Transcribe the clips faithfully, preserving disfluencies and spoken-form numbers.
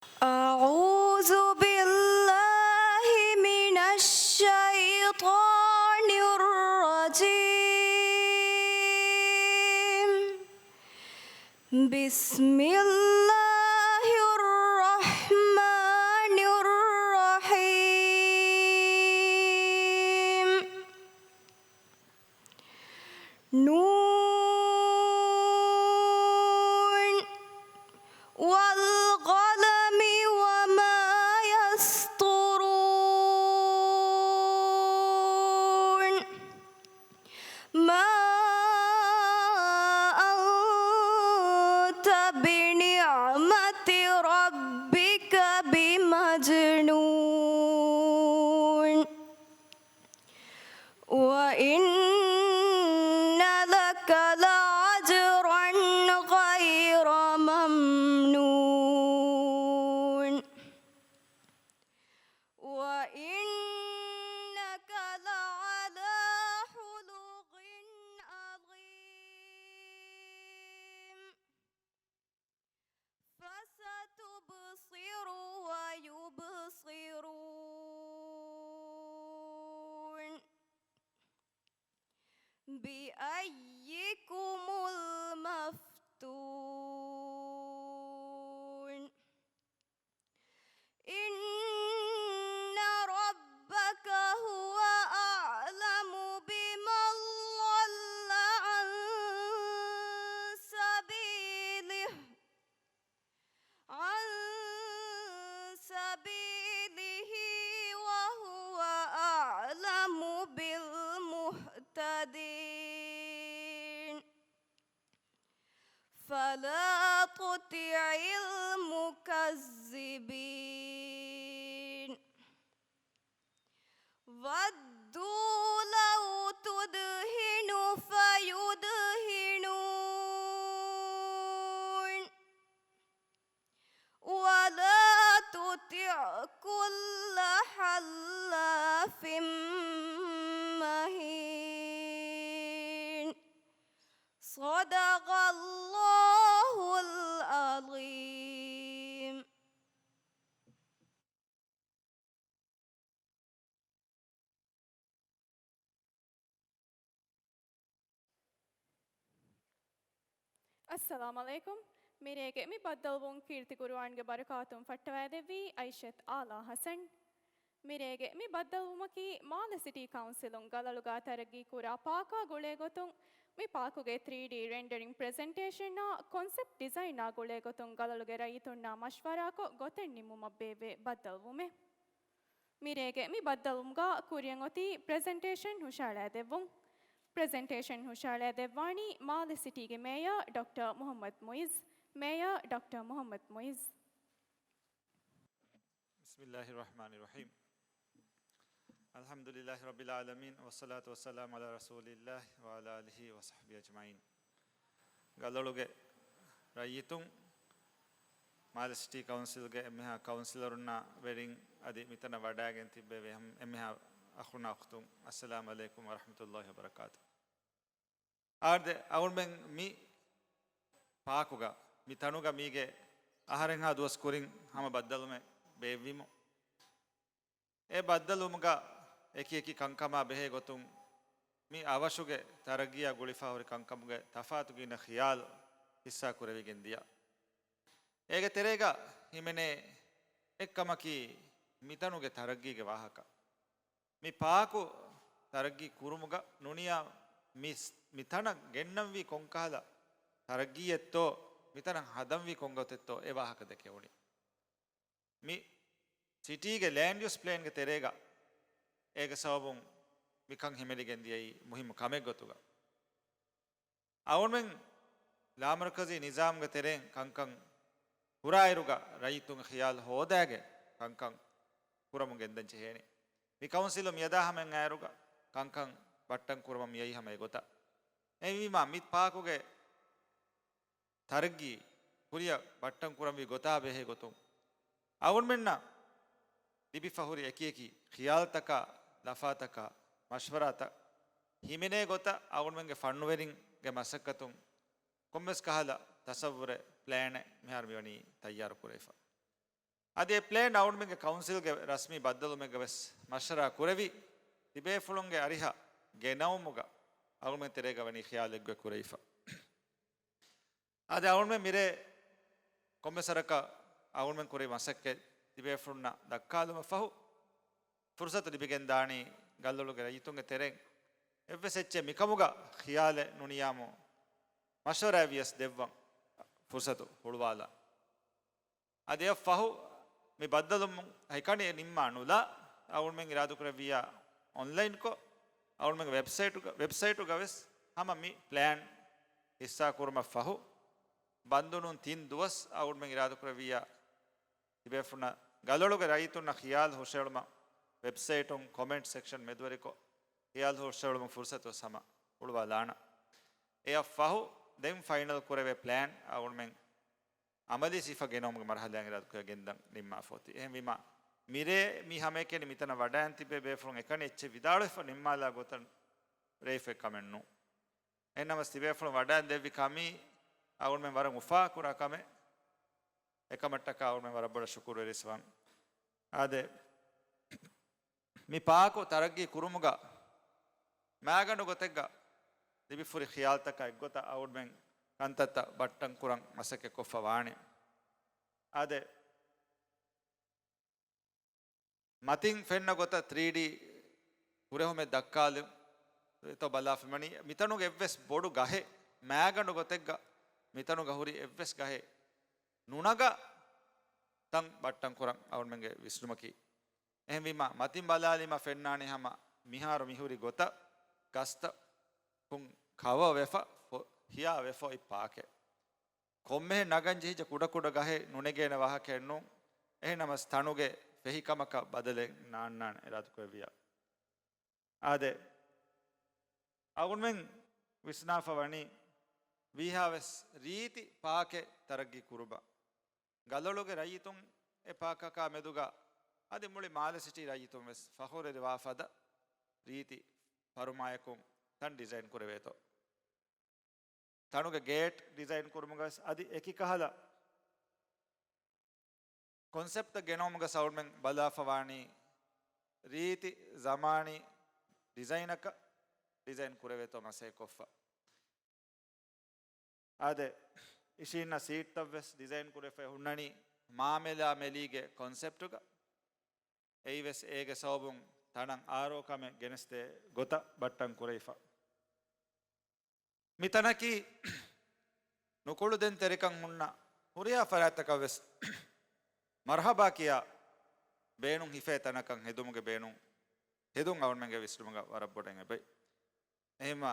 أعوذ بالله من الشيطان الرجيم. بسم الله الرحمن الرحيم. نون والقلم وما يسطرون. ما أنت بنعمة ربك بمجنون. وإن لك لأجرا غير ممنون. وإنك لعلى خلق عظيم. فستبصر ويبصرون. بأيكم المفتون. إن ربك هو أعلم بمن ضل عن سبيله، عن سبيله وهو أعلم بالمهتدين. فلا تطع المكذبين. ودوا لو تدهن فيدهنون. ولا تطع كل حلاف مهين. صدق الله العظيم. އައްސަލާމު ޢަލައިކުމް. މިރޭގެ މި ބައްދަލުވުން ކީރިތި ޤުރުއާންގެ ބަރަކާތުން ފައްޓަވައިދެއްވީ އައިޝަތް އާލާ ޙަސަން. މިރޭގެ މި ބައްދަލުވުމަކީ މާލެ ސިޓީ ކައުންސިލުން ގަލަޅުގަ ތަރައްގީ ކުރާ ޕާކާ ގުޅޭ ގޮތުން، މި ޕާކުގެ ތްރީޑީ ރެންޑަރިން ޕްރެޒެންޓޭޝަނާ ކޮންސެޕްޓް ޑިޒައިނާ ގުޅޭ ގޮތުން ގަލަޅުގެ ރައްޔިތުންނާ މަޝްވަރާކޮށް ގޮތެއް ނިންމުމަށް ބޭއްވޭ ބައްދަލުވުމެއް. މިރޭގެ މި ބައްދަލުވުމުގަ ކުރިއަށް އޮތީ ޕްރެޒެންޓޭޝަން ހުށަހަޅައިދެއްވުން. ޕްރެޒެންޓޭޝަން ހުށަހަޅައިދެއްވާނީ މާލެ ސިޓީގެ މޭޔަރ ޑޮކްޓަރ މުޙައްމަދު މުޢިއްޒު. މޭޔަރ ޑޮކްޓަރ މުޙައްމަދު މުޢިއްޒު. بسم الله الرحمن الرحيم. الحمد لله رب العالمين، والصلاة والسلام على رسول الله وعلى آله وصحبه أجمعين. ގަލޮޅުގެ ރައްޔިތުން، މާލެ ސިޓީ ކައުންސިލްގެ އެންމެހާ ކައުންސިލަރުންނާ ވެރިން އަދި މިތަނަށް ވަޑައިގެން ތިއްބެވި އެންމެހާ އަޚުންނާ އުޚްތުން، އައްސަލާމު ޢަލައިކުމް ވަރަޙްމަތުﷲ ވަބަރަކާތު. އާދެ، އަޅުމެން މި ޕާކުގަ، މި ތަނުގަ މީގެ އަހަރެއްހާ ދުވަސް ކުރިން ހަމަ ބައްދަލުމެއް ބޭއްވިމު. އެ ބައްދަލުވުމުގަ އެކި އެކި ކަންކަމާ ބެހޭ ގޮތުން މި އަވަށުގެ ތަރައްގީއާ ގުޅިފަ ހުރި ކަންކަމުގެ ތަފާތު ގިނަ ޚިޔާލު ހިއްސާ ކުރެވިގެން ދިޔަ. އޭގެ ތެރޭގަ ހިމެނޭ އެއްކަމަކީ މިތަނުގެ ތަރައްގީގެ ވާހަކަ. މި ޕާކު ތަރައްގީ ކުރުމުގަ ނޫނިޔާ މި، މި ތަނަށް ގެންނަންވީ ކޮންކަހަލަ ތަރައްގީއެއްތޯ، މި ތަނަށް ހަދަންވީ ކޮންގޮތެއްތޯ އެ ވާހަކަ ދެކެވުނީ. މި ސިޓީގެ ލޭންޑް ޔޫސް ޕްލޭންގެ ތެރޭގަ އޭގެ ސަބަބުން މިކަން ހިމެނިގެން ދިޔައީ މުހިއްމު ކަމެއް ގޮތުގަ. އަޅުމެން ލާމަރުކަޒީ ނިޒާމްގެ ތެރެއިން ކަންކަން ކުރާއިރުގަ ރައްޔިތުންގެ ޚިޔާލު ހޯދާގެ ކަންކަން ކުރަމުން ގެންދަން ޖެހޭނެ. މި ކައުންސިލު މިއަދާ ހަމައަށް އައިރުގަ ކަންކަން ބައްޓަން ކުރަމަށް މިއައީ ހަމަ އެގޮތަށް. އެހެންވީމާ، މި ޕާކުގެ ތަރައްގީ ކުރިއަށް ބައްޓަން ކުރަންވީ ގޮތާ ބެހޭ ގޮތުން، އަޅުމެންނަށް ލިބިފަ ހުރި އެކި އެކި ޚިޔާލުތަކާ، ލަފާތަކާ، މަޝްވަރާތައް ހިމެނޭ ގޮތަށް އަޅުމެންގެ ފަންނުވެރިންގެ މަސައްކަތުން ކޮންމެސް ކަހަލަ ތަސައްވުރެއް، ޕްލޭނެއް މިހާރު މިވަނީ ތައްޔާރު ކުރެވިފަ. އަދި އެ ޕްލޭން އަޅުގަނޑުމެންގެ ކައުންސިލްގެ ރަސްމީ ބައްދަލުމެއްގަ ވެސް މަޝްވަރާ ކުރެވި، ތިބޭފުޅުންގެ އަރިހަށް ގެނައުމުގަ އަޅުގަނޑުމެން ތެރޭގަ ވަނީ ޚިޔާލެއްގޮތް ކުރެވިފަ. އާދެ، އަޅުގަނޑުމެން މިރޭ ކޮންމެސް ވަރަކަށް އަޅުގަނޑުމެން ކުރި މަސައްކަތް ތިބޭފުޅުންނަށް ދައްކާލުމަށް ފަހު، ފުރުސަތު ލިބިގެން ދާނީ ގައްލޮޅުގެ ރައްޔިތުންގެ ތެރެއިން އެއްވެސް އެއްޗެއް މިކަމުގަ ޚިޔާލެއް ނުނިޔާމު މަޝްވަރާ ވިޔަސް ދެއްވަން ފުރުސަތު ހުޅުވާލާ. އަދި އެއަށް ފަހު މި ބައްދަލުވުން ހައިކަނި ނިންމާ ނުލާ، އަޅުގަނޑުމެން އިރާދަކުރެއްވިއްޔާ އޮންލައިންކޮށް، އަޅުގަނޑުމެންގެ ވެބްސައިޓުގަ، ވެބްސައިޓުގަ ވެސް ހަމަ މި ޕްލޭން ހިއްސާ ކުރުމަށް ފަހު، ބަންދުނުން ތިން ދުވަސް އަޅުގަނޑުމެން އިރާދަކުރެއްވިއްޔާ، ތިބޭފުޅުންނަށް ގަލޮޅުގެ ރައްޔިތުންނަށް ޚިޔާލު ހުށައެޅުމަށް ވެބްސައިޓުން ކޮމެންޓް ސެކްޝަން މެދުވެރިކޮށް، ޚިޔާލު ހުށައެޅުމުގެ ފުރުސަތު ވެސް ހަމަ ހުޅުވާލާނަން. އެއަށް ފަހު، ދެން ފައިނަލް ކުރެވޭ ޕްލޭން އަޅުގަނޑުމެން އަމަލީ ސިފަ ގެނައުމުގެ މަރުހަލާއިން އިރާދަކުރެ ގެންދަން ނިންމާފަ އޮތީ. އެހެންވީމާ، މިރޭ މި ހަމައެކަނި މިތަނަށް ވަޑައިން ތިބޭ ބޭފުޅުން އެކަނި އެއްޗެއް ވިދާޅުވެފަ ނިންމާލާ ގޮތަށް ރޭވިފައި ކަމެއް ނޫން. އެހެންނަމަވެސް ތިބޭފުޅުން ވަޑައިން ދެއްވި ކަމީ އަޅުގަނޑުމެން ވަރަށް އުފާ ކުރާ ކަމެއް. އެކަމަށްޓަކާ އަޅުގަނޑުމެން ވަރަށް ބޮޑަށް ޝުކުރުވެރިވެސް ވަން. އާދެ، މި ޕާކު ތަރައްގީ ކުރުމުގަ މާގަނޑު ގޮތެއްގަ ލިބިފުރި ޚިޔާލުތަކާ އެއްގޮތަށް އަޅުގަނޑުމެން ކަންތައްތައް ބައްޓަން ކުރަން މަސައްކަތް ކޮށްފަ ވާނެ. އާދެ، މަތިން ފެންނަ ގޮތަށް ތްރީޑީ ހުރެހުމެއް ދައްކާލި ތޯ ބަލާފަ މިވަނީ. މިތަނުގެ އެއްވެސް ބޮޑު ގަހެއް، މާގަނޑު ގޮތެއްގަ މިތަނުގަ ހުރި އެއްވެސް ގަހެއް ނުނަގާ ތަން ބައްޓަން ކުރަން އަޅުގަނޑުމެންގެ ވިސްނުމަކީ. އެހެންވީމާ، މަތިން ބަލާލީމަ ފެންނާނީ ހަމަ މިހާރު މިހުރި ގޮތަށް ގަސްތަކުން ކަވަރ ވެފަ ފޮ-، ހިޔާ ވެފަ އޮތް ޕާކެއް. ކޮންމެހެން ނަގަން ޖެހިއްޖެ ކުޑަކުޑަ ގަހެއް ނުނެގޭނެ ވާހަކައެއް ނޫން. އެހެންނަމަސް ތަނުގެ ފެހިކަމަކަށް ބަދަލެއް ނާންނާނެ އިރާދަކުރެއްވިއްޔާ. އާދެ، އަޅުގަނޑުމެން ވިސްނާފަ ވަނީ ވީހާވެސް ރީތި ޕާކެއް ތަރައްގީ ކުރުމަށް. ގަލޮޅުގެ ރައްޔިތުން އެ ޕާކަކާ މެދުގަ އަދި މުޅި މާލެ ސިޓީ ރައްޔިތުން ވެސް ފަޚުރުވެރިވާ ފަދަ ރީތި ފަރުމާޔަކުން ތަން ޑިޒައިން ކުރެވޭތޯ. ތަނުގެ ގޭޓް ޑިޒައިން ކުރުމުގަ ވެސް އަދި އެކި ކަހަލަ ކޮންސެޕްޓް ގެނައުމުގަ އަޅުގަނޑުމެން ބަލާފަ ވާނީ ރީތި ޒަމާނީ ޑިޒައިނަކަށް ޑިޒައިން ކުރެވޭތޯ މަސައްކަތް ކޮށްފަ. އާދެ، އިށީންނަ ސީޓްތައް ވެސް ޑިޒައިން ކުރެފައި ހުންނަނީ މާމެލާ މެލީގެ ކޮންސެޕްޓުގަ. އެއީ ވެސް އޭގެ ސަބަބުން ތަނަށް އާރޯ ކަމެއް ގެނެސްދޭ ގޮތަށް ބައްޓަން ކުރެވިފަ. މި ތަނަކީ ނުކުޅުދެން ތެރިކަން ހުންނަ ހުރިހާ ފަރާތްތަކަށް ވެސް މަރުޙަބާ ކިޔާ ބޭނުން ހިފޭ ތަނަކަށް ހެދުމުގެ ބޭނުން ހެދުން އަޅުގަނޑުމެންގެ ވިސްނުމުގަ ވަރަށް ބޮޑަށް އެބައި. އެހެންމަ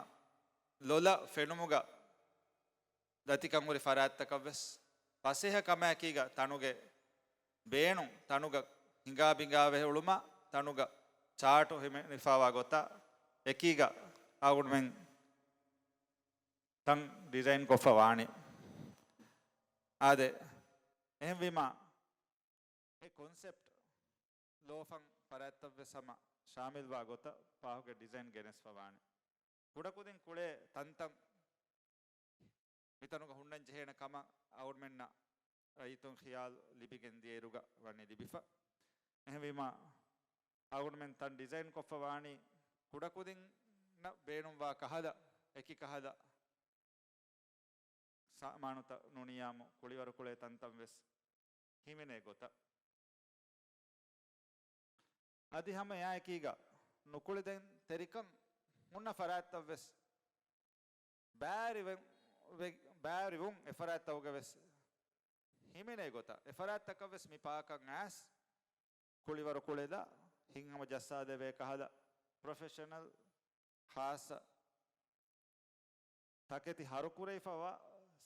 ލޮލަށް ފެނުމުގަ ދަތިކަން ހުރި ފަރާތްތަކަށް ވެސް ފަސޭހަ ކަމާއެކީގަ ތަނުގެ ބޭނުން ތަނުގަ ހިނގާ ބިނގާވެ އުޅުމަށް ތަނުގަ ޗާޓު ހިމެނިފަވާ ގޮތަށް އެކީގަ އަޅުގަނޑުމެން ތަން ޑިޒައިން ކޮށްފަ ވާނީ. އާދެ، އެހެންވީމާ، އެ ކޮންސެޕްޓް ލޯފަން ފަރާތްތައް ވެސް ހަމަ ޝާމިލްވާ ގޮތަށް ޕާކުގެ ޑިޒައިން ގެނެސްފަ ވާނެ. ކުޑަކުދިން ކުޅޭ ތަންތަން މިތަނުގަ ހުންނަން ޖެހޭނެ ކަމަށް އަޅުގަނޑުމެންނަށް ރައްޔިތުން ޚިޔާލު ލިބިގެން ދިޔައިރުގަ ވަނީ ލިބިފަ. އެހެންވީމާ، އަޅުގަނޑުމެން ތަން ޑިޒައިން ކޮށްފަ ވާނީ ކުޑަކުދިންނަށް ބޭނުންވާ ކަހަލަ، އެކި ކަހަލަ ސާމާނުތައް ނުނިޔާމު ކުޅިވަރު ކުޅޭ ތަންތަން ވެސް ހިމެނޭ ގޮތަށް. އަދި ހަމަ އެއާއެކީގަ ނުކުޅިދެން ތެރިކަން ހުންނަ ފަރާތްތައް ވެސް ބައިވެރިވެ-، ވެ-، ބައިވެރިވުން އެފަރާތްތަކުގަ ވެސް ހިމެނޭ ގޮތަށް، އެފަރާތްތަކަށް ވެސް މި ޕާކަށް އައިސް ކުޅިވަރު ކުޅެލާ ހިތްހަމަ ޖައްސާދެވޭ ކަހަލަ ޕްރޮފެޝަނަލް ޚާއްޞަ ތަކެތި ހަރުކުރެވިފަވާ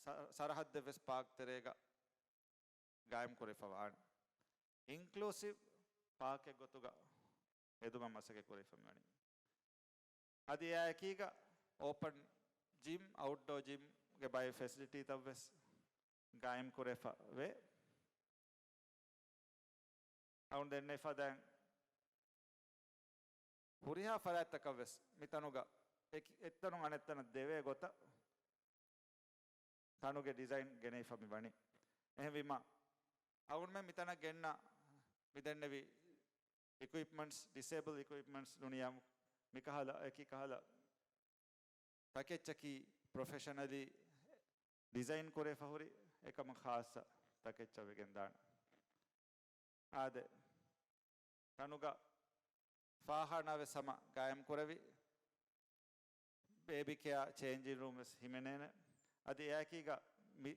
ސަ-، ސަރަހައްދެއް ވެސް ޕާކް ތެރޭގަ ގާއިމް ކުރެވިފަ ވާނެ. އިންކްލޫސިވް ޕާކެއް ގޮތުގަ ހެދުމަށް މަސައްކަތް ކުރެވިފަ މިވަނީ. އަދި އެއާއެކީގަ އޯޕަން ޖިމް، އައުޓްޑޯ ޖިމްގެ ބައެއް ފެސިލިޓީތައް ވެސް ގާއިމް ކުރެވިފަ ވޭ. އަޅުގަނޑު ދެންނެވި ފަދައިން ހުރިހާ ފަރާތްތަކަށް ވެސް މިތަނުގަ އެކި-، އެއްތަނުން އަނެއްތަނަށް ދެވޭ ގޮތަށް ތަނުގެ ޑިޒައިން ގެނެވިފަ މި ވަނީ. އެހެންވީމަ، އަޅުގަނޑުމެން މިތަނަށް ގެންނަ މި ދެންނެވި އިކުއިޕްމަންޓްސް، ޑިސޭބަލް އިކުއިޕްމަންޓްސް ނޫނީ އެކި ކަހަލަ، އެކި ކަހަލަ ތަކެއްޗަކީ ޕްރޮފެޝަނަލީ ޑިޒައިން ކުރެފަ ހުރި އެކަމަށް ޚާއްޞަ ތަކެއްޗަށް ވެގެން ދާނެ. އާދެ، ތަނުގަ ފާޚާނާ ވެސް ހަމަ ގާއިމް ކުރެވި، ބޭބީ ކެއާ ޗޭންޖިން ރޫމް ވެސް ހިމެނޭނެ. އަދި އެއާއެކީގަ މި،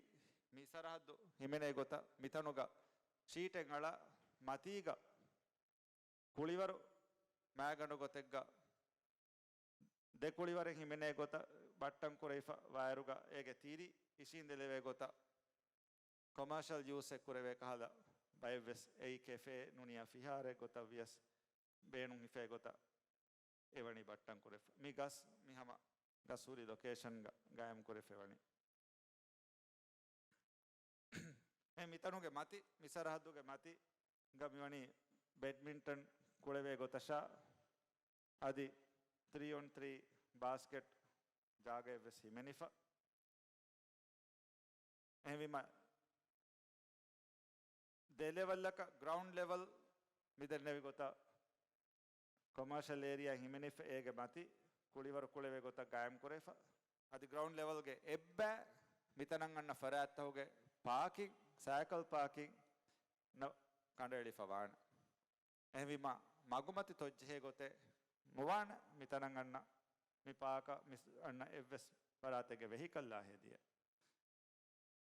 މި ސަރަހައްދު ހިމެނޭ ގޮތަށް މިތަނުގަ ޝީޓެއް އަޅާ މަތީގަ ކުޅިވަރު މާގަނޑު ގޮތެއްގަ ދެ ކުޅިވަރެއް ހިމެނޭ ގޮތަށް ބައްޓަން ކުރެވިފަ ވާއިރުގަ އޭގެ ތިރި އިށީނދެލެވޭ ގޮތަށް ކޮމާޝަލް ޔޫސްއެއް ކުރެވޭ ކަހަލަ ބައެއްވެސް އެއީ ކެފޭ ނޫނީ ފިހާރައެއް ގޮތަށް ވިޔަސް ބޭނުން ހިފޭ ގޮތަށް އެވަނީ ބައްޓަން ކުރެފަ. މި ގަސް މި ހަމަ ގަސް ހުރި ލޮކޭޝަންގަ ގާއިމް ކުރެފަ ވަނީ. އެ މިތަނުގެ މަތި، މި ސަރަހައްދުގެ މަތި ގަ މިވަނީ ބެޑްމިންޓަން ކުޅެވޭ ގޮތަށާ އަދި ތްރީ އޮން ތްރީ ބާސްކެޓް ޖާގައެއްވެސް ހިމެނިފަ. އެހެންވީމަ ދެ ލެވަލްއަކަށް ގްރައުންޑް ލެވަލް މި ދެންނެވި ގޮތަށް ކޮމާޝަލް އޭރިއާ ހިމެނިފަ އޭގެ މަތި ކުޅިވަރު ކުޅެވޭ ގޮތަށް ގާއިމް ކުރެފަ. އަދި ގްރައުންޑް ލެވަލްގެ އެއްބައި މިތަނަށް އަންނަ ފަރާތްތަކުގެ ޕާކިން، ސައިކަލް ޕާކިން ނަ ކަނޑައެޅިފަ ވާނެ. އެހެންވީމަ މަގުމަތި ތޮއްޖެހޭ ގޮތެއް ނުވާނެ މިތަނަށް އަންނަ މި ޕާކަށް މި އަންނަ އެއްވެސް ފަރާތެއްގެ ވެހިކަލްއާ ހެދިޔަ.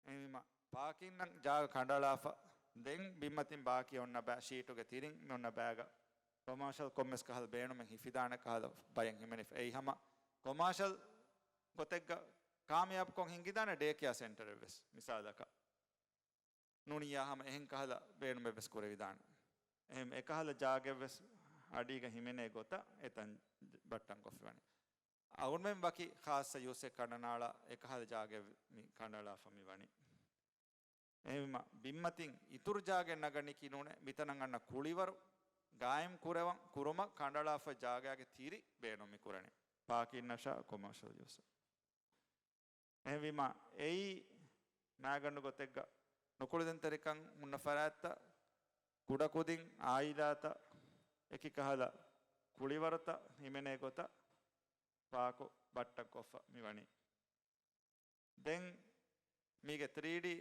އެހެންވީމަ ޕާކިންއަށް ޖާގަ ކަނޑައަޅާފަ ދެން ބިންމަތިން ބާކީ އޮންނަ ބައި ޝީޓުގެ ތިރިން މި އޮންނަ ބައިގަ ކޮމާޝަލް ކޮންމެސް ކަހަލަ ބޭނުމެއް ހިފިދާނެ ކަހަލަ ބަޔަށް ހިމެނިފަ. އެއީ ހަމަ ކޮމާޝަލް ގޮތެއްގަ ކާމިޔާބުކޮށް ހިންގިދާނެ ޑޭ ކެއާ ސެންޓަރެއްވެސް މިސާލަކަށް. ނޫނިއްޔާ ހަމަ އެހެން ކަހަލަ ބޭނުމެއްވެސް ކުރެވިދާނެ. އެހެން އެކަހަލަ ޖާގައެއްވެސް އަޑީގަ ހިމެނޭ ގޮތަށް އެތަން ބައްޓަން ކޮށްފިވަނީ. އަޅުގަނޑުމެން ވަކި ޚާއްޞަ ޔޫސްއެއް ކަނޑަނާޅާ އެކަހަލަ ޖާގައެއް މި ކަނޑައަޅާފަ މި ވަނީ. އެހެންވީމަ ބިންމަތިން އިތުރު ޖާގައެއް ނަގަނީކީ ނޫނޭ މިތަނަށް އަންނަ ކުޅިވަރު ގާއިމް ކުރެވަން ކުރުމަށް ކަނޑައަޅާފަ ޖާގާގެ ތިރި ބޭނުން މި ކުރަނީ. ޕާކިންއަށާ ކޮމާޝަލް ޔޫސް. އެހެންވީމަ އެއީ މާގަނޑު ގޮތެއްގަ ނުކުޅެދުންތެރިކަން ހުންނަ ފަރާތްތައް، ކުޑަކުދިން އާއިލާތައް، އެކި ކަހަލަ ކުޅިވަރުތައް ހިމެނޭ ގޮތަށް ޕާކު ބައްޓަން ކޮށްފަ މިވަނީ. ދެން މީގެ ތްރީޑީ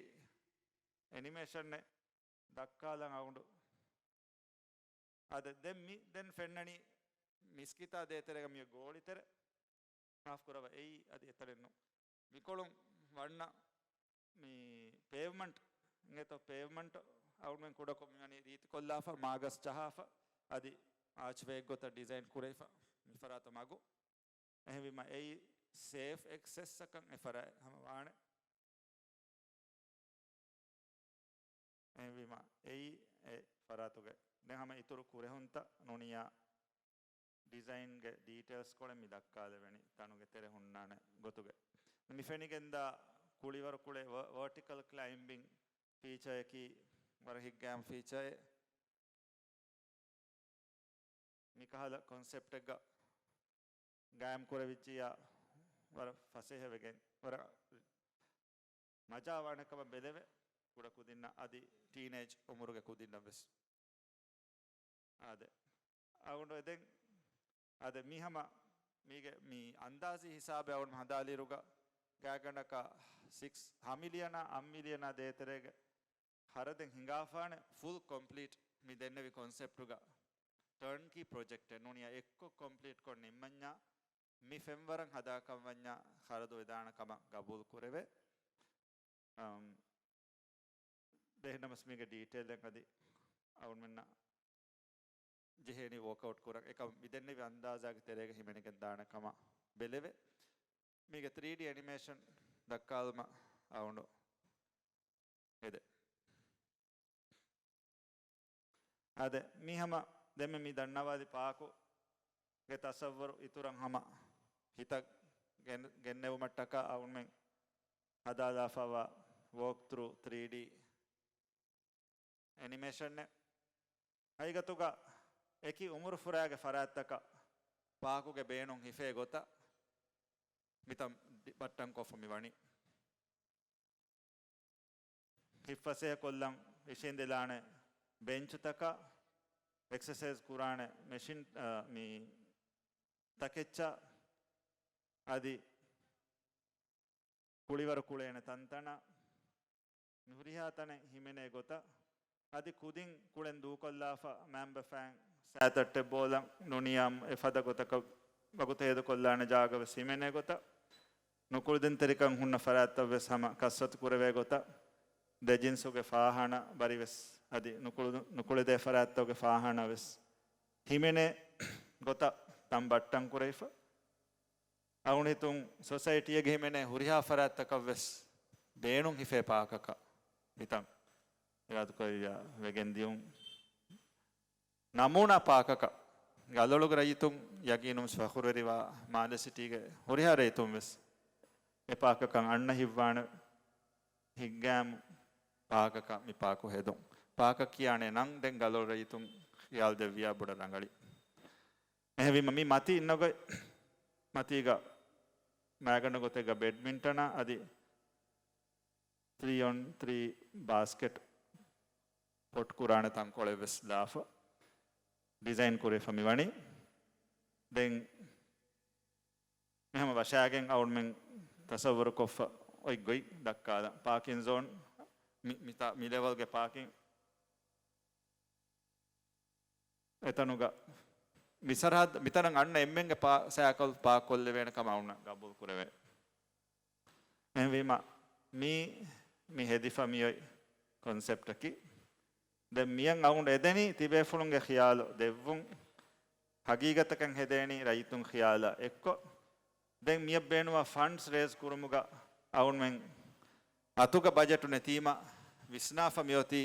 އެނިމޭޝަންއެއް ދައްކާލަން އަޅުގަނޑު. އާދެ، ދެން މި، ދެން ފެންނަނީ މިސްކިތާ ދޭތެރޭގަ މި ގޯޅިތެރެ. މާފު ކުރައްވާ، އެއީ އަދި އެތަނެއް ނޫން. މިކޮޅުން ވަންނަ މި ޕޭވްމަންޓް އިނގޭތޯ، ޕޭވްމަންޓް އަޅުގަނޑުމެން ކުޑަކޮށް މިވަނީ ރީތިކޮށްލާފަ، މާގަސް ޖަހާފަ، އަދި އާޗްވޭއެއް ގޮތަށް ޑިޒައިން ކުރެވިފަ މިފަރާތަށް މަގު. އެހެންވީމަ އެއީ ސޭފް އެކްސެސްއަކަށް އެ ފަރާތް ހަމަ ވާނެ. އެހެންވީމަ އެއީ އެ ފަރާތުގެ ދެން ހަމަ އިތުރު ކުރެހުންތައް ނޫނިއްޔާ ޑިޒައިންގެ ޑީޓެއިލްސް ކޮޅެއް މި ދައްކާލެވެނީ ތަނުގެ ތެރެ ހުންނާނެ ގޮތުގެ. މި ފެނިގެންދާ ކުޅިވަރު ކުޅެ ވަ-، ވަރޓިކަލް ކްލައިމްބިން ފީޗަރަކީ ވަރަށް ހިތްގައިމު ފީޗަރެއް. މިކަހަލަ ކޮންސެޕްޓެއްގަ ގާއިމް ކުރެވިއްޖިއްޔާ ވަރަށް ފަސޭހަވެގެން ވަރަށް މަޖާވާނެ ކަމަށް ބެލެވޭ ކުޑަ ކުދިންނަށް އަދި ޓީނޭޖް އުމުރުގެ ކުދިންނަށް ވެސް. އާދެ. އަޅުގަނޑު އެދެން އާދެ، މި ހަމަ މީގެ މި އަންދާޒީ ހިސާބެއް އަޅުގަނޑު ހަނދާލިއިރުގަ ގާތްގަނޑަކަށް ސިކްސް ހަ މިލިއަނާ އަށް މިލިއަނާ ދޭތެރޭގެ ޚަރަދެއް ހިނގާފާނެ ފުލް ކޮމްޕްލީޓް މި ދެންނެވި ކޮންސެޕްޓުގަ ޓާންކީ ޕްރޮޖެކްޓެއް ނޫނިއްޔާ އެއްކޮށް ކޮމްޕްލީޓް ކޮށް ނިންމަންޏާ މި ފެންވަރަށް ހަދާކަން ވަންޏާ ޚަރަދު ވެދާނެ ކަމަށް ގަބޫލު ކުރެވޭ. އަމް، ދެހެންނަމަސް މީގެ ޑީޓެއިލްއެއް އަދި އަޅުގަނޑުމެންނަށް ޖެހޭނީ ވޯކްއައުޓް ކުރަން. އެކަމް މި ދެންނެވި އަންދާޒާގެ ތެރޭގަ ހިމެނިގެން ދާނެ ކަމަށް ބެލެވޭ. މީގެ ތްރީޑީ އެނިމޭޝަން ދައްކާލުމަށް އަޅުގަނޑު އެދެ. އާދެ، މީ ހަމަ ދެންމެ މި ދަންނަވާލި ޕާކުގެ ތަސައްވަރު އިތުރަށް ހަމަ ހިތަށް ގެން-، ގެންނެވުމަށްޓަކާ އަޅުގަނޑުމެން ހަދާލާފައިވާ ވޯކް ތްރޫ ތްރީޑީ އެނިމޭޝަންއެއް. ހަގީގަތުގަ އެކި އުމުރުފުރާގެ ފަރާތްތަކަށް ޕާކުގެ ބޭނުން ހިފޭ ގޮތަށް މިތަން ޑި-، ބައްޓަން ކޮށްފަ މި ވަނީ. ހިތްފަސޭހަކޮށްލަން އިށީނދެލާނެ ބެންޗުތަކަށް، އެކްސަސައިޒް ކުރާނެ މެޝިން، އަ، މި ތަކެއްޗަށް، އަދި ކުޅިވަރު ކުޅޭނެ ތަންތަނަށް، މި ހުރިހާ ތަނެއް ހިމެނޭ ގޮތަށް، އަދި ކުދިން ކުޅެން ދޫކޮށްލާފަ މާންބަފައިން ސައިތައްޓެއް ބޯލަން ނޫނީ އެފަދަ ގޮތަކަށް ވަގުތު ހޭދަކޮށްލާނެ ޖާގަ ވެސް ހިމެނޭ ގޮތަށް، ނުކުޅިދިންތެރިކަން ހުންނަ ފަރާތްތައް ވެސް ހަމަ ކަސްރަތު ކުރެވޭ ގޮތަށް، ދެ ޖިންސުގެ ފާޚާނާ ބަރި ވެސް އަދި ނުކުޅު-، ނުކުޅެދޭ ފަރާތްތަކުގެ ފާޚާނާ ވެސް ހިމެނޭ ގޮތަށް ތަން ބައްޓަން ކުރެވިފަ. އަޅުގަނޑު ހިތުން ސޮސައިޓީއެއްގެ ހިމެނޭ ހުރިހާ ފަރާތްތަކަށް ވެސް ބޭނުން ހިފޭ ޕާކަކަށް މިތަން އިރާދަކުރެއްވިޔާ ވެގެން ދިޔުން. ނަމޫނާ ޕާކަކަށް ގަލޮޅުގެ ރައްޔިތުން ޔަގީނުން ފަޚުރުވެރިވާ މާލެ ސިޓީގެ ހުރިހާ ރައްޔިތުން ވެސް އެ ޕާކަކަށް އަންނަ ހިތްވާނެ ހިތްގައިމު ޕާކަކަށް މި ޕާކު ހެދުން. ޕާކަށް ކިޔާނެ ނަން ދެން ގަލޮޅު ރައްޔިތުން ޚިޔާލު ދެއްވިޔާ ބޮޑަށް ރަނގަޅި. އެހެންވީމަ މި މަތީ އިންނަގޮތް މަތީގަ މައިގަނޑު ގޮތެއްގަ ބެޑްމިންޓަނާ އަދި ތްރީ އޮން ތްރީ ބާސްކެޓް ޕޮޓް ކުރާނެ ތަންކޮޅެއް ވެސް ލާފަ ޑިޒައިން ކުރެފަ މިވަނީ. ދެން މިހަމަ ވަށާގެން އަޅުގަނޑުމެން ތަސައްވަރުކޮށްފަ އޮތް ގޮތް ދައްކާލަން. ޕާކިން ޒޯން މި، މިތާ، މި ލެވަލްގެ ޕާކިން އެތަނުގަ މި ސަރަހައްދަށް މިތަނަށް އަންނަ އެންމެންގެ ޕާ-، ސައިކަލް ޕާކް ކޮށްލެވޭނެ ކަމަށް އަޅުގަނޑު ގަބޫލު ކުރެވޭ. އެހެންވީމަ މީ މި ހެދިފަ މިއޮތް ކޮންސެޕްޓަކީ. ދެން މިޔަށް އަޅުގަނޑު އެދެނީ ތިބޭފުޅުންގެ ޚިޔާލު ދެއްވުން، ހަގީގަތަކަށް ހެދޭނީ ރައްޔިތުން ޚިޔާލާ އެއްކޮށް. ދެން މިޔަށް ބޭނުންވާ ފަންޑްސް ރޭޒް ކުރުމުގަ އަޅުގަނޑުމެން އަތުގަ ބަޖެޓު ނެތީމަ ވިސްނާފަ މިއޮތީ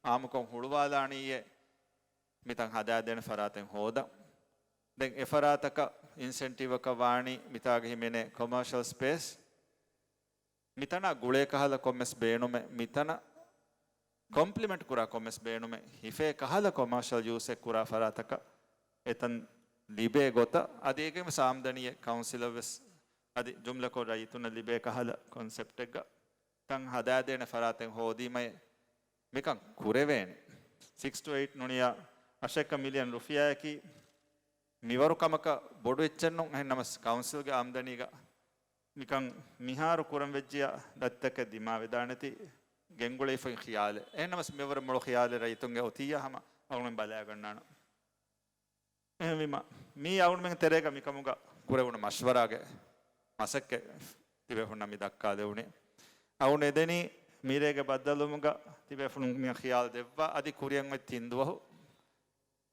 އާއްމުކޮށް ހުޅުވާލާނީއޭ މިތަން ހަދާދޭނެ ފަރާތެއް ހޯދަން. ދެން އެ ފަރާތަކަށް އިންސެންޓިވްއަކަށް ވާނީ މިތާގަ ހިމެނޭ ކޮމާޝަލް ސްޕޭސް. މިތަނާ ގުޅޭ ކަހަލަ ކޮންމެސް ބޭނުމެއް، މިތަނަށް ކޮމްޕްލިމެންޓް ކުރާ ކޮންމެސް ބޭނުމެއް، ހިފޭ ކަހަލަ ކޮމާޝަލް ޔޫސެއް ކުރާ ފަރާތަކަށް އެތަން ލިބޭ ގޮތަށް، އަދި އޭގެން ވެސް އާމްދަނީއެއް ކައުންސިލަށް ވެސް، އަދި ޖުމްލަކޮށް ރައްޔިތުންނަށް ލިބޭ ކަހަލަ ކޮންސެޕްޓެއްގަ ތަން ހަދާދޭނެ ފަރާތެއް ހޯދީމައޭ މިކަން ކުރެވޭނެ. ސިކްސް ޓު އެއިޓް ނޫނިޔާ އަށެއްކަ މިލިއަން ރުފިޔާއަކީ މިވަރު ކަމަކަށް ބޮޑު އެއްޗެއް ނޫން. އެހެން ނަމަސް ކައުންސިލްގެ އާމްދަނީގަ މިކަން މިހާރު ކުރަން ވެއްޖިޔާ ދަތިތަކެއް ދިމާވެދާނެތީ ގެންގުޅެވިފައި ޚިޔާލެއް. އެހެން ނަމަސް މިވަރު މޮޅު ޚިޔާލެއް ރައްޔިތުންގެ އޮތިއްޔާ ހަމަ އަޅުގަނޑު ބަލާގަންނާނަން. އެހެންވީމަ، މީ އަޅުގަނޑުމެން ތެރޭގަ މިކަމުގަ ކުރެވުނު މަޝްވަރާގެ މަސައްކަތް ތިބޭފުޅުންނަށް މި ދައްކާލެވުނީ. އަޅުގަނޑު އެދެނީ މީރޭގެ ބައްދަލުވުމުގަ ތިބޭފުޅުން މި ޚިޔާލު ދެއްވާ އަދި ކުރިއަށް އޮތް ތިން ދުވަހު،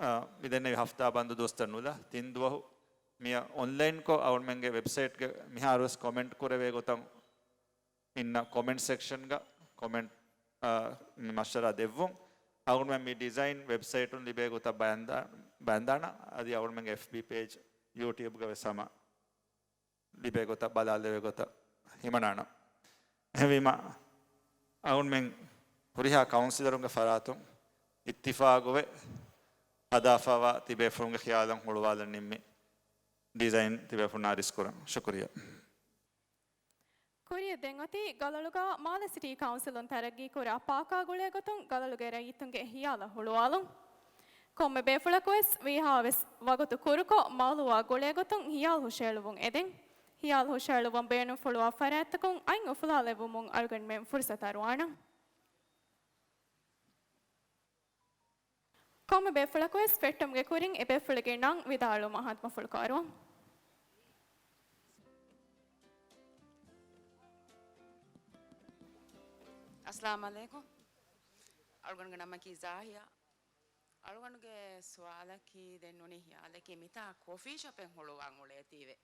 އާ، މި ދެންނެވި ހަފްތާ ބަންދު ދުވަސްތައް ނުލާ ތިން ދުވަހު މިއަށް އޮންލައިންކޮށް އަޅުގަނޑުމެންގެ ވެބްސައިޓްގެ މިހާރުވެސް ކޮމެންޓް ކުރެވޭ ގޮތަށް އިންނަ ކޮމެންޓް ސެކްޝަންގަ ކޮމެންޓް، އާ، މި މަޝްވަރާ ދެއްވުން. އަޅުގަނޑުމެން މި ޑިޒައިން ވެބްސައިޓުން ލިބޭ ގޮތަށް ބަޔަންދާ-، ބަޔަންދާނަ، އަދި އަޅުގަނޑުމެންގެ އެފްބީ ޕޭޖް، ޔޫޓިއުބްގަ ވެސް ހަމަ ލިބޭ ގޮތަށް ބަލާލެވޭ ގޮތަށް ހިމަނާނަން. އެހެންވީމަ، އަޅުގަނޑުމެން ހުރިހާ ކައުންސިލަރުންގެ ފަރާތުން އިއްތިފާގުވެ ހަދާފަވާ ތިބޭފުޅުންގެ ޚިޔާލަށް ހުޅުވާލަން ނިންމި ޑިޒައިން ތިބޭފުޅުންނާ އަރިސްކުރަން. ޝުކުރިއްޔާ. ކުރިއަށް ދެން އޮތީ ގަލޮޅުގަ މާލެ ސިޓީ ކައުންސިލުން ތަރައްގީކުރާ ޕާކާ ގުޅޭގޮތުން ގަލޮޅުގެ ރައްޔިތުންގެ ހިޔާލަށް ހުޅުވާލުން. ކޮންމެ ބޭފުޅަކުވެސް ވީހާވެސް ވަގުތު ކުރުކޮށް މައުލޫއާ ގުޅޭގޮތުން ހިޔާލު ހުށައެޅުވުން އެދެން. ހިޔާލު ހުށައެޅުވަން ބޭނުންފުޅުވާ ފަރާތްތަކުން އަތް އުފުލާލެއްވުމުން އަޅުގަނޑުމެން ފުރުސަތު އަރުވާނަން. ކޮންމެ ބޭފުޅަކުވެސް ފެއްޓުމުގެ ކުރިން އެ ބޭފުޅެއްގެ ނަން ވިދާޅުވުމަށް ހަދުމަފުޅު ކާރުވަން. އައްސަލާމު ޢަލައިކުމް. އަޅުގަނޑުގެ ނަމަކީ ޒާހިޔާ. އަޅުގަނޑުގެ ސުވާލަކީ ދެން ނޫނީ ހިޔާލަކީ މިތާ ކޮފީ ޝޮޕެއް ހުޅުވާން އުޅޭތީވެ.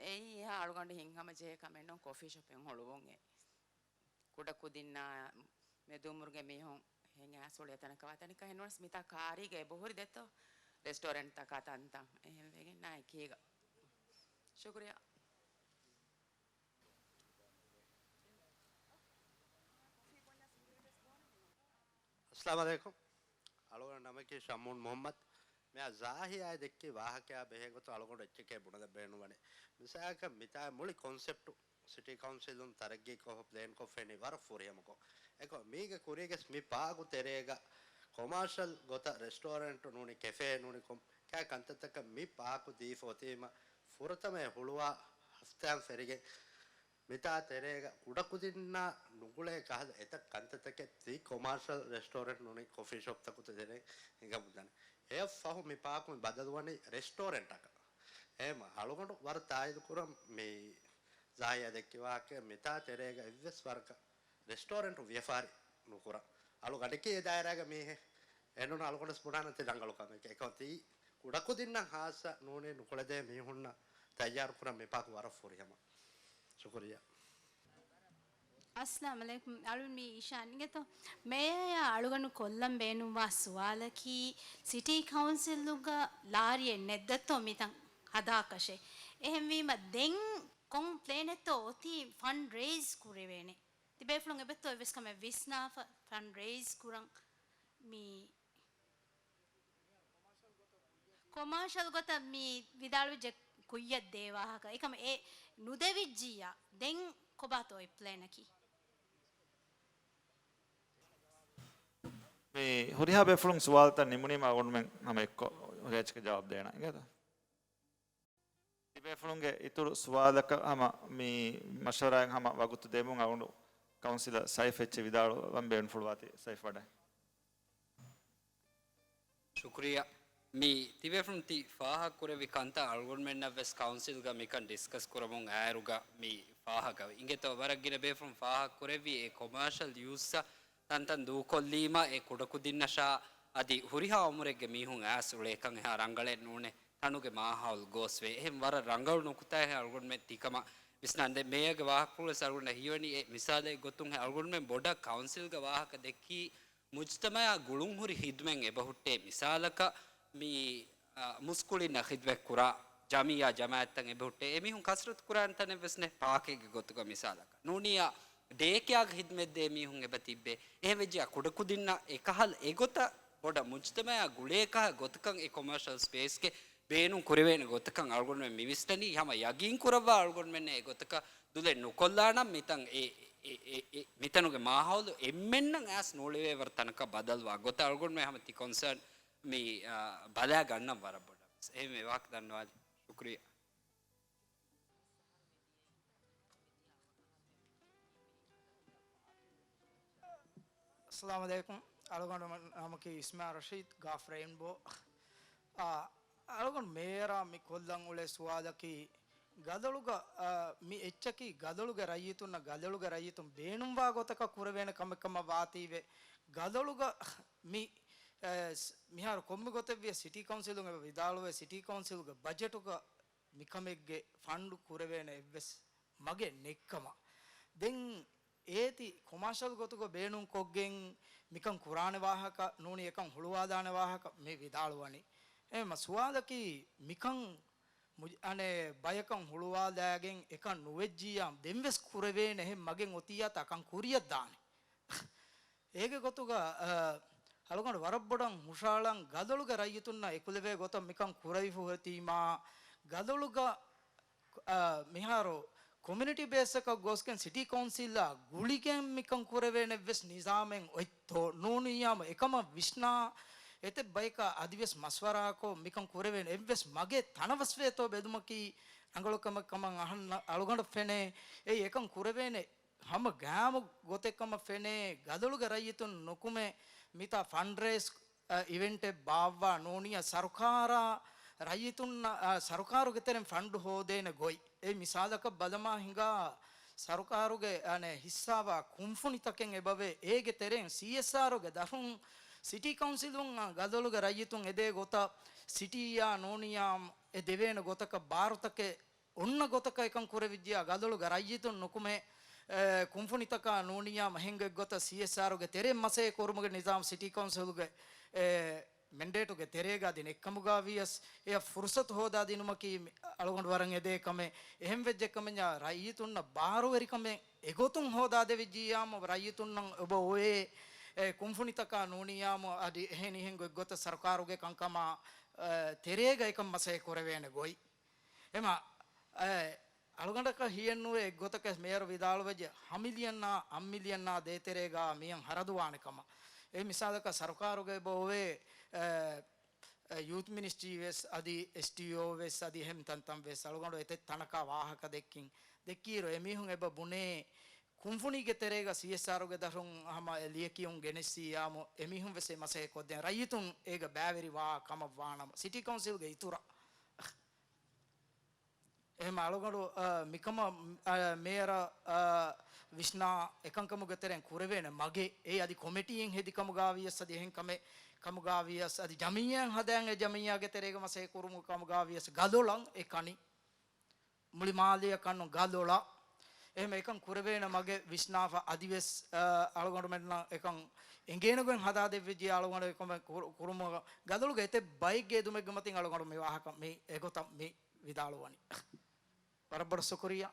އެއީ އެހާ އަޅުގަނޑު ހިތްހަމަޖެހޭ ކަމެއް ނޫން ކޮފީ ޝޮޕެއް ހުޅުވުން އެ. ކުޑަ ކުދިންނާ މެދުއުމުރުގެ މީހުން ހެނގާސް އުޅޭ ތަނަކަށް ވާތަނިކަ ހެންނުވަސް މިތާ ކާރީގަ އެބަހުރި ދެއްތޯ ރެސްޓޯރެންޓްތަކާ ތަންތަން އެހެން ވެގެންނާ އެކީގަ. ޝުކުރިއްޔާ. އައްސަލާމު ޢަލައިކުމް. އަޅުގަނޑު ނަމަކީ ޝަމޫން މުޙައްމަދު. މިއާ ޒާހިޔާއި ދެއްކި ވާހަކަޔާ ބެހޭ ގޮތުން އަޅުގަނޑު އެއްޗެކޭ ބުނެދެއްވޭނުން ވަނީ. މިސާލަކަށް މިތާ މުޅި ކޮންސެޕްޓު ސިޓީ ކައުންސިލުން ތަރައްގީކޮށް ޕްލޭންކޮށް ފެނި ވަރަށް ފުރިހަމަކޮށް. އެކޮ މީގެ ކުރީގެސް މި ޕާކު ތެރޭގަ ކޮމާޝަލް ގޮތަށް ރެސްޓޯރެންޓް ނޫނީ ކެފޭ ނޫނީ ކޮން ކައި ކަންތައްތަކަށް މި ޕާކު ދީފަ އޮތީމަ ފުރަތަމަ ހުޅުވާ ހަފްތާއިން ފެރިގެން މިތާ ތެރޭގަ ކުޑަކުދިންނާ ނުގުޅޭ ކަހަލަ އެތައް ކަންތައްތަކެއް ތި ކޮމާޝަލް ރެސްޓޯރެންޓް ނޫނީ ކޮފީ ޝޮޕްތަކު ތެރެއިން ހިނގަމުންދަނީ. އެއަށް ފަހު މި ޕާކު މި ބަދަލުވަނީ ރެސްޓޯރެންޓަކަށް. އެހެމަ އަޅުގަނޑު ވަރަށް ތާއީދު ކުރަން މި ޒާހިޔާ ދެއްކި ވާހަކަ މިތާ ތެރޭގަ އެއްވެސް ވަރަކަށް ރެސްޓޯރެންޓު ވިޔަފާރި ނުކުރަން. އަޅުގަނޑަކީ އެ ދާއިރާގަ މީހެއް އެނޫން އަޅުގަނޑަސް ބުނާނެ ތި ރަނގަޅު ކަމެކޭ. އެކަމަކު ތި ކުޑަކުދިންނަށް ހާއްސަ ނޫނީ ނުކުޅެދޭ މީހުންނަށް ތައްޔާރު ކުރަން މި ޕާކު ވަރަށް ފުރިހަމަ. ޝުކުރިއްޔާ. އައްސަލާމް އަލައިކުމް. އަޅުން މީ އީޝާން އިނގޭތޯ. މޭޔަރ އަޅުގަނޑު ކޮށްލަން ބޭނުންވާ ސުވާލަކީ ސިޓީ ކައުންސިލުގަ ލާރިއެއް ނެއްދަތޯ މިތަން ހަދާކަށެއް. އެހެންވީމަ ދެން ކޮން ޕްލޭނެއްތޯ އޮތީ ފަންޑް ރޭޒް ކުރެވޭނެ. ތިބޭފުޅުން އެބައޮތްތޯ އެއްވެސް ކަމެއް ވިސްނާފަ ފަންޑް ރޭޒް ކުރަން މި ކޮމާޝަލް ގޮތަށް މި ވިދާޅުވެއްޖެ ކުއްޔަށް ދޭ ވާހަކަ. އެކަމަ އެ ނުދެވިއްޖިއްޔާ ދެން ކޮބާތޯ އެ ޕްލޭނަކީ؟ މި ހުރިހާ ބޭފުޅުން ސުވާލުތައް ނިމުނީމަ އަޅުގަނޑުމެން ހަމަ އެއްކޮށް ހުރިހާ އެއްޗަކަށް ޖަވާބު ދޭނަން. އިނގޭތަ؟ ތިބޭފުޅުންގެ އިތުރު ސުވާލަކަށް ހަމަ މި މަޝްވަރާއިން ހަމަ ވަގުތު ދެމުން އަޅުގަނޑު ކައުންސިލަރ ސައިފް އެއްޗެއް ވިދާޅުވަން ބޭނުންފުޅުވާތީ ސައިފް ވަޑައި. ޝުކުރިއްޔާ. މި ތިބޭފުޅުން ތި ފާހަގަކުރެއްވި ކަންތައް އަޅުގަނޑުމެންނަށް ވެސް ކައުންސިލްގަ މިކަން ޑިސްކަސް ކުރަމުން އައިރުގަ މި ފާހަގަވި. އިނގޭތޯ ވަރަށް ގިނަ ބޭފުޅުން ފާހަގަކުރެއްވީ އެ ކޮމާޝަލް ޔޫސްއަށް ތަންތަން ދޫކޮށްލީމަ އެ ކުޑަކުދިންނަށާ އަދި ހުރިހާ އުމުރެއްގެ މީހުން އައިސް އުޅޭކަން އެހާ ރަނގަޅެއް ނޫނޭ. ތަނުގެ މާހައުލް ގޯސްވޭ. އެހެން ވަރަށް ރަނގަޅު ނުކުތާއެއް އަޅުގަނޑުމެން ތިކަމަށް ވިސްނާންދެން މޭޔަރގެ ވާހަކަފުޅުވެސް އަޅުގަނޑަށް ހީވަނީ އެ މިސާލެއް ގޮތުން އަޅުގަނޑުމެން ބޮޑަށް ކައުންސިލްގެ ވާހަކަ ދެއްކީ މުޖްތަމައާ ގުޅުންހުރި ހިދުމަތް އެބަހުއްޓޭ. މިސާލަކަށް މި، އާ، މުސްކުޅިންނަށް ޚިދުމަތް ކުރާ ޖަމިއްޔާ ޖަމާއަތްތައް އެބަހުއްޓޭ. އެމީހުން ކަސްރަތު ކުރާނެ ތަނެއް ވެސް ނެ ޕާކެއްގެ ގޮތުގަ މިސާލަކަށް. ނޫނިއްޔާ ޑޭކެއާގެ ޚިދުމަތް ދޭ މީހުން އެބަ ތިއްބޭ. އެހެން ވެއްޖިއްޔާ ކުޑަކުދިންނަށް އެކަހަލަ އެގޮތަށް ބޮޑަށް މުޖްތަމައާ ގުޅޭ ކަހަލަ ގޮތަކަށް އެ ކޮމާޝަލް ސްޕޭސްގެ ބޭނުން ކުރެވޭނެ ގޮތަކަށް އަޅުގަނޑުމެން މިވިސްނަނީ. ހަމަ ޔަގީން ކުރައްވާ އަޅުގަނޑުމެންނަށް އެގޮތަކަށް ދުލެއް ނުކޮށްލާނަން މިތަން އެ، އެ، އެ، އެ، މިތަނުގެ މާހައުލު އެންމެންނަށް އައިސް ނޫޅެވޭ ވަރަށް ތަނަކަށް ބަދަލުވާ ގޮތަށް އަޅުގަނޑުމެން ހަމަ ތި ކޮންސާން މި، އާ، ބަލާ ގަންނަން ވަރަށް ބޮޑަށް. އެހެން މި ވާހަކަ ދަންނަވާލި. ޝުކުރިއްޔާ. އައްސަލާމު ޢަލައިކުމް. އަޅުގަނޑު ނަމަކީ އިސްމާ ރަޝީދު، ގާފް ރެއިންބޯ. އާ، އަޅުގަނޑު މޭޔަރާ މި ކޮށްލަން އުޅޭ ސުވާލަކީ، ގަދޮޅުގަ، އާ، މި އެއްޗަކީ ގަދޮޅުގެ ރައްޔިތުންނަށް، ގަދޮޅުގެ ރައްޔިތުން ބޭނުންވާ ގޮތަކަށް ކުރެވޭނެ ކަމެއް ކަމަށް ވާތީވެ، ގަދޮޅުގަ މި، އެ، ސް-، މިހާރު ކޮންމެ ގޮތެއް ވިޔަސް ސިޓީ ކައުންސިލުން އެބަ ވިދާޅުވޭ، ސިޓީ ކައުންސިލުގެ ބަޖެޓުގަ މިކަމެއްގެ ފަންޑު ކުރެވޭނެ އެއްވެސް މަގެއް ނެތްކަމަށް. ދެން އޭތި ކޮމާޝަލް ގޮތުގަ ބޭނުންކޮށްގެން މިކަން ކުރާނެ ވާހަކަ ނޫނީ، އެކަން ހުޅުވާލާނެ ވާހަކަ މި ވިދާޅުވަނީ. އެހެންމަ ސުވާލަކީ މިކަން މުޖް-، އަނެއް ބަޔަކަށް ހުޅުވާލާގެން އެކަން ނުވެއްޖިއްޔާ ދެންވެސް ކުރެވޭނެ އެހެން މަގެއް އޮތިއްޔާ ތާ ކަން ކުރިޔަށް ދާނެ. އޭގެ ގޮތުގަ، އަ، އަޅުގަނޑު ވަރަށް ބޮޑަށް ހުށައަޅަން ގަދޮޅުގެ ރައްޔިތުންނަށް އެކުލެވޭ ގޮތަށް މިކަން ކުރެވިފަ އޮތީމާ، ގަދޮޅުގަ، އަ، މިހާރު ކޮމިއުނިޓީ ބޭސްއަކަށް ގޮސްގެން ސިޓީ ކައުންސިލްއާ ގުޅިގެން މިކަން ކުރެވޭނެ އެއްވެސް ނިޒާމެއް އޮތްތޯ ނޫނިއްޔާމު އެކަމަށް ވިސްނާ އެތައް ބަޔަކާ އަދިވެސް މަޝްވަރާކޮށް މިކަން ކުރެވޭނެ އެއްވެސް މަގެއް ތަނަވަސްވޭތޯ ބެލުމަކީ ރަނގަޅު ކަމެއް ކަމަށް އަހަންނަށް އަޅުގަނޑަށް ފެނޭ. އެއީ އެކަން ކުރެވޭނެ ހަމަ ގައިމު ގޮތެއް ކަމަށް ފެނޭ. ގަދޮޅުގެ ރައްޔިތުން ނުކުމެ މިތާ ފަންޑްރޭސް، އަ، އިވެންޓެއް ބާއްވާ ނޫނިއްޔާ ސަރުކާރާ ރައްޔިތުންނަށް، އަ، ސަރުކާރުގެ ތެރެއިން ފަންޑު ހޯދޭނެ ގޮތް. އެ މިސާލަކަށް ބަލަމާ ހިނގާ ސަރުކާރުގެ، އަނެއް، ހިއްސާވާ ކުންފުނިތަކެއް އެބަވޭ. އޭގެ ތެރެއިން ސީއެސްއާރުގެ ދަށުން ސިޓީ ކައުންސިލުން ގަދޮޅުގެ ރައްޔިތުން އެދޭ ގޮތަށް ސިޓީއާ ނޫނިއްޔާ އެ ދެވޭނެ ގޮތަކަށް ބާރުތަކެއް އޮންނަ ގޮތަކަށް އެކަން ކުރެވިއްޖިއްޔާ ގަދޮޅުގެ ރައްޔިތުން ނުކުމެ، އެ، ކުންފުނިތަކާ ނޫނިއްޔާ މަހެންގެ ގޮތަށް ސީއެސްއާރުގެ ތެރެއިން މަސައްކަތް ކުރުމުގެ ނިޒާމް ސިޓީ ކައުންސިލުގެ، އެ، މެންޑޭޓުގެ ތެރޭގަ އަދި ނެތްކަމުގަ ވިޔަސް އެއަށް ފުރުސަތު ހޯދާދިނުމަކީ މި-، އަޅުގަނޑު ވަރަށް އެދޭ ކަމެއް. އެހެން ވެއްޖެ ކަމެއް ރައްޔިތުންނަށް ބާރުވެރިކަމެއް އެގޮތުން ހޯދާދެވިއްޖިއްޔާމު ރައްޔިތުންނަށް އޮބަ އޮވޭ، އެ، ކުންފުނިތަކާ ނޫނިއްޔާމު އަދި އެހެނިހެން ގޮތްގޮތަށް ސަރުކާރުގެ ކަންކަމާ، އެ، ތެރޭގަ އެކަން މަސައްކަތް ކުރެވޭނެ ގޮތް. އެމަ، އެ، އަޅުގަނޑަކަށް ހިޔެއްނުވޭ އެއްގޮތަކަށް މޭޔަރު ވިދާޅުވެއްޖެ ހަ މިލިއަންނާ އަށް މިލިއަންނާ ދޭތެރޭގާ މިއަން ހަރަދުވާނެ ކަމަށް. އެ މިސާލަކަށް ސަރުކާރުގައި އެބަ އޮވޭ، އެ، އެ، ޔޫތު މިނިސްޓްރީ ވެސް އަދި އެސްޓީއޯ ވެސް އަދި އެހެން ތަންތަން ވެސް އަޅުގަނޑު އެތައް ތަނަކާ ވާހަކަ ދެއްކިން ދެއްކިއިރު އެމީހުން އެބަ ބުނޭ ކުންފުނީގެ ތެރޭގަ ސީއެސްއާރުގެ ދަށުން ހަމަ އެ ލިޔެކިޔުން ގެނެއްސިއްޔާމު އެމީހުން ވެސް އެ މަސައްކަތް ކޮށްދޭން ރައްޔިތުން އޭގަ ބައިވެރިވާ ކަމަށް ވާނަމަ ސިޓީ ކައުންސިލްގެ އިތުރަށް އެހެން އަޅުގަނޑު، އަ، މިކަމަށް، އަ، މޭޔަރ، އަ، ވިސްނާ އެކަންކަމުގެ ތެރެއިން ކުރެވޭނެ މަގެއް އެއީ އަދި ކޮމިޓީއެއް ހެދި ކަމުގާ ވިޔަސް އަދި އެހެން ކަމެއް ކަމުގާ ވިޔަސް އަދި ޖަމިއްޔާއެއް ހަދާން އެ ޖަމިއްޔާގެ ތެރޭގަ މަސައްކަތް ކުރުމުގެ ކަމުގާ ވިޔަސް ގަދޮޅަށް އެ ކަނި. މުޅި މާލެއަކަށް ނޫން ގަދޮޅަށް. އެހެން އެކަން ކުރެވޭނެ މަގެއް ވިސްނާފަ އަދިވެސް، އަ، އަޅުގަނޑުމެންނަށް އެކަން އެނގޭނެގޮތް ހަދާދެއްވިއްޖެ އަޅުގަނޑު އެކަމެއް ކުރު-، ކުރުމުގަ ގަދޮޅުގެ އެތައް ބައެއްގެ އެދުމެއްގެ މަތިން އަޅުގަނޑު މި ވާހަކަ މި އެގޮތަށް މި ވިދާޅުވަނީ. ވަރަށް ބޮޑަށް ޝުކުރިއްޔާ.